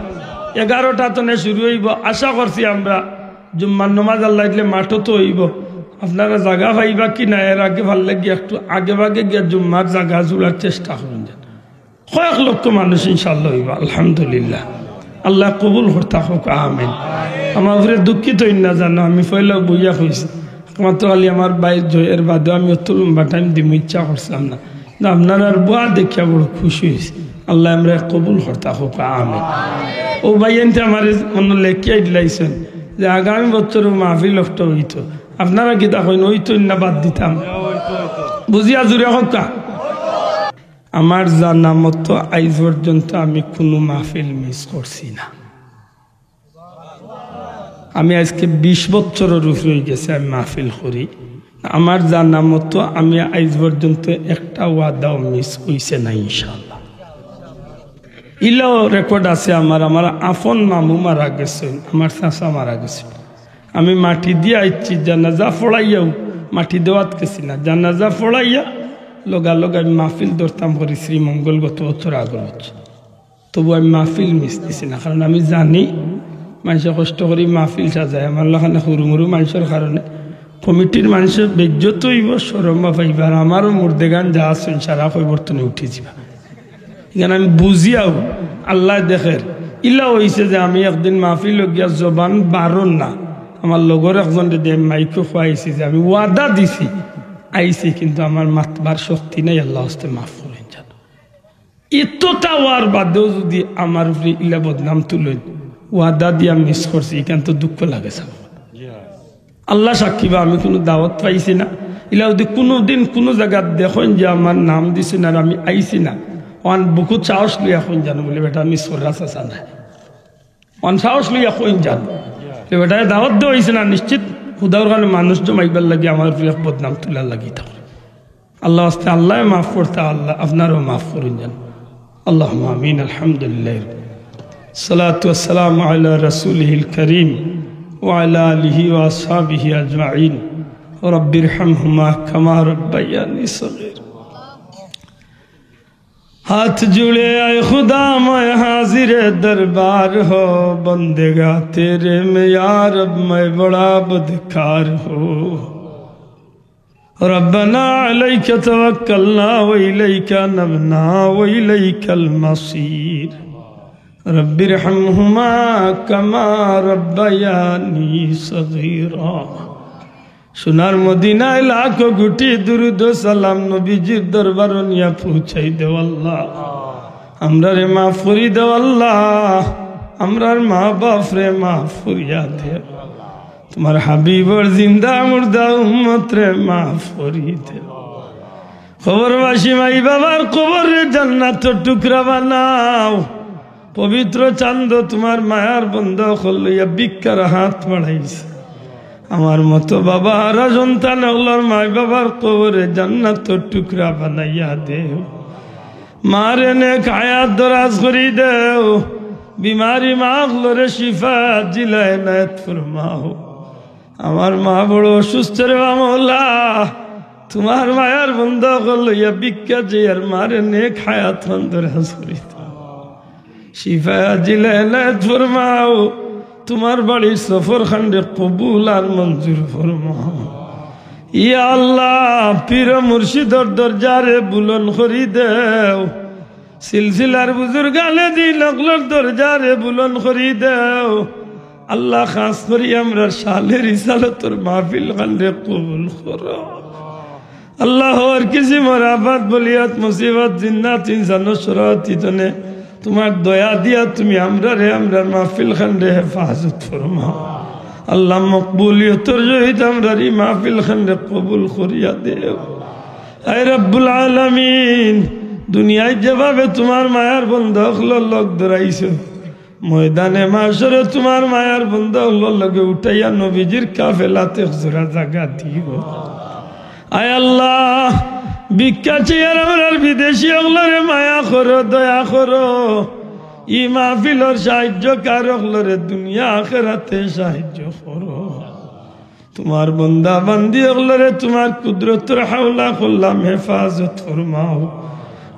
এগারোটা তনে শুরু অইবো। আশা করছি আমরা জুম্মার নমাজ আল্লায় দিলে মাঠো তো অইবো। আপনারা জাগা পাইবা কি না, এর আগে ভালা লাগি একটু আগে ভাগে গিয়া জুম্মার জাগা জুড়ার চেষ্টা করইন যান। কয়েক লক্ষ মানুষ ইনশাআল্লাহ অইবো, আলহামদুলিল্লাহ। আল্লায় কবুল করতা কউক্কা, আমিন। আমার উপরে দুঃখিত অইন না জানো, আমি পয়লা বইয়া কইছি, একমাত্র খালি আমার ভাইর জয়ের বাদে আমি অত লম্বা টাইম দিমু ইচ্ছা করছিলাম না। না, আপনারার বওয়া দেখিয়া বড় খুশি অইছি। আল্লায় আমরারে কবুল করতা কউক্কা, আমিন। অউ ভাইয়াইন্তে আমারে মনো লেখিয়া দিলাইছইন যে আগামী বছরও মাহফিল একটা অইতো। আপনারা কিতা কইন, অইতো না বাদ দিতাম? বুঝিয়া জুরে কউক্কা। আমার জানা মতো আইজ পর্যন্ত আমি কুনু মাহফিল মিস করছি না। আমি আইজকে বিশ বছরর উপরে অইগেছে আমি মাহফিল করি। আমার জানা মতো আমি আইজ পর্যন্ত একটা ওয়াদাও মিস অইছে না ইনশাআল্লাহ। ইলাও রেকর্ড আছে আমার, আমার আফন মামু মারা গেছইন, আমার চাচা মারা গেছইন। আমি মাটি দিয়া আইছি, জানাজা পড়াইয়াও মাটি দেওয়াত গেছি না, জানাজা পড়াইয়া লগালগ আমি মাহফিল ধরতাম করি শ্রীমঙ্গল গত বছর আগর বছর। তবু আমি মাহফিল মিস দিছি না, কারণ আমি জানি মানষে কষ্ট করি মাহফিল সাজায়, আমার লাখান হুরুমুরু মানষর কারণে কমিটির মানষে বেইজ্জত অইবো, শরম পাইবা, আর আমারও মুর্দেগান যা আছইন সারা কবর তনে উঠি যিবা। ইখান আমি বুঝিয়াও, আল্লায় দেখের। ইলা অইছে যে আমি একদিন মাহফিলো গিয়া জবান বারর না, আমার লগর একজনরে দিয়া মাইকো কওয়াইছি যে আমি ওয়াদা দিছি, আইছি, কিন্তু আমার মাতবার শক্তি নাই, আল্লার ওয়াস্তে মাফ করইন যান। এতটা অওয়ার বাদেও যদি আমার উপরে ইলা বদনাম তুলইন, ওয়াদা দিয়া মিস করছি, ইখান তো দুঃখ লাগে ছার। আল্লা সাক্ষী বা আমি কুনু দাওয়াত পাইছি না। ইলা যদি কুনুদিন কুনু জাগাত দেখইন যে আমার নাম দিছইন আর আমি আইছি না, অখান বুকুত সাহস লইয়া কইন যান বুলে, "বেটা মিস কররা চাচা নায়।" অখান সাহস লইয়া কইন যান। তে বেটারে দাওয়াত দেওয়া অইছে না, নিশ্চিত হুদাউর কারণে মানুষ জমাইবার লাগি আমার উপরে এক বদনাম তুলার লাগি থাকইন। আল্লার ওয়াস্তে আল্লায় মাফ করতা, আল্লা আপনারেও মাফ করইন যান। আল্লাহুম্মা আমিন। আলহামদুলিল্লাহ। সালাতু ওয়াসসালামু আলা রাসূলিহিল কারীম ওয়া আলা আলিহি ওয়া আসহাবিহি আজমাইন। রাব্বিরহামহুমা কামা রাব্বায়ানি সগীরা। ہاتھ جڑے اے خدا میں حاضر دربار ہو، بندگا تیرے میں یا رب میں بڑا بدکار ہو۔ ربنا عليك توكلنا وإليك أنبنا وإليك المصير۔ رب ارحمهما كما ربياني صغيرا۔ সোনার মদিনায় লাখো কোটি দুরুদ ও সালাম নবীজির দরবারো নিয়া পৌঁছাই দেও আল্লা। আমরারে মাফ করি দেও আল্লা, আমরার মা বাফরে মাফ করিয়া দেও। তোমার হাবিবর জিন্দা মুর্দা উম্মতরে মাফ করি দেও। কবরবাসী মাই বাবার কবররে জান্নাতর টুকরা বানাও। পবিত্র চান্দ তোমার মায়ার বন্দা অকল লইয়া ভিক্ষার হাত বাড়াইছে। আমার মতো বাবা হারা সন্তান অকলর মাই বাবার কবররে জান্নাতর টুকরা বানাইয়া দেও। মারে নেক হায়াত দরাজ করি দেও। বিমারি মা অকলরে শিফা আজিলা এনায়েত ফরমাও। আমার মা বড় অসুস্থ রে বা মওলা, তোমার মায়ার বন্দা অকল লইয়া ভিক্ষা চাইয়ার, মারে নেক হায়াত খান দরাজ করি দেও। শিফা আজিলা এনায়েত ফরমাও, তোমার বাড়ির সফর খানরে কবুল আর মঞ্জুর ফরমাও। ইয়া আল্লা, পীর মুর্শিদর দরজারে বুলন্দ করি দেও। সিলসিলার বুজুর্গানে দিন অকলর দরজারে বুলন্দ করি দেও। আল্লা, খাস করি আমরার শালে রিসালতর মাহফিল খানরে কবুল করো। আল্লা, হর কিসিমর আফাত, বলিয়াত, মুসিবত, জিন্নাত, ইনসানর শরারতি তনে তোমার দয়া দিয়া তুমি আমরারে, আমরার মাহফিল খানরে হেফাজত ফরমাও। আল্লা, মকবুলিয়তর সহিত আমরার ই মাহফিল খানরে কবুল করিয়া দেও। আয় রব্বুল আলামিন, দুনিয়াত যেভাবে তুমার মায়ার বন্দা অকলর লগ ধরাইছো, ময়দানে মাশরো তুমার মায়ার বন্দা অকলর লগে উঠাইয়া নবীজির কাফেলাত এক জোড়া জাগা দিও। আয় আল্লাহ, ভিক্ষা চাইয়ার আমরার বিদেশি অকলরে মায়া করো, দয়া করো। ই মাহফিলর সাহায্যকার অকলরে দুনিয়া আখেরাতে সাহায্য করো। তুমার বন্দা বান্দি অকলরে তুমার কুদরতর হাওলা করলাম, হেফাজত ফরমাও।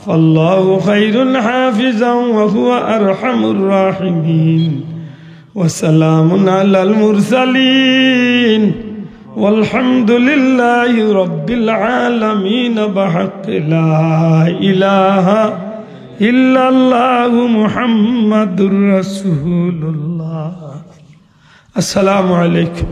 فالله خير حافظا وهو أرحم الراحمين. وسلام على المرسلين. والحمد لله رب العالمين بحق لا إله إلا الله محمد رسول الله. السلام عليكم.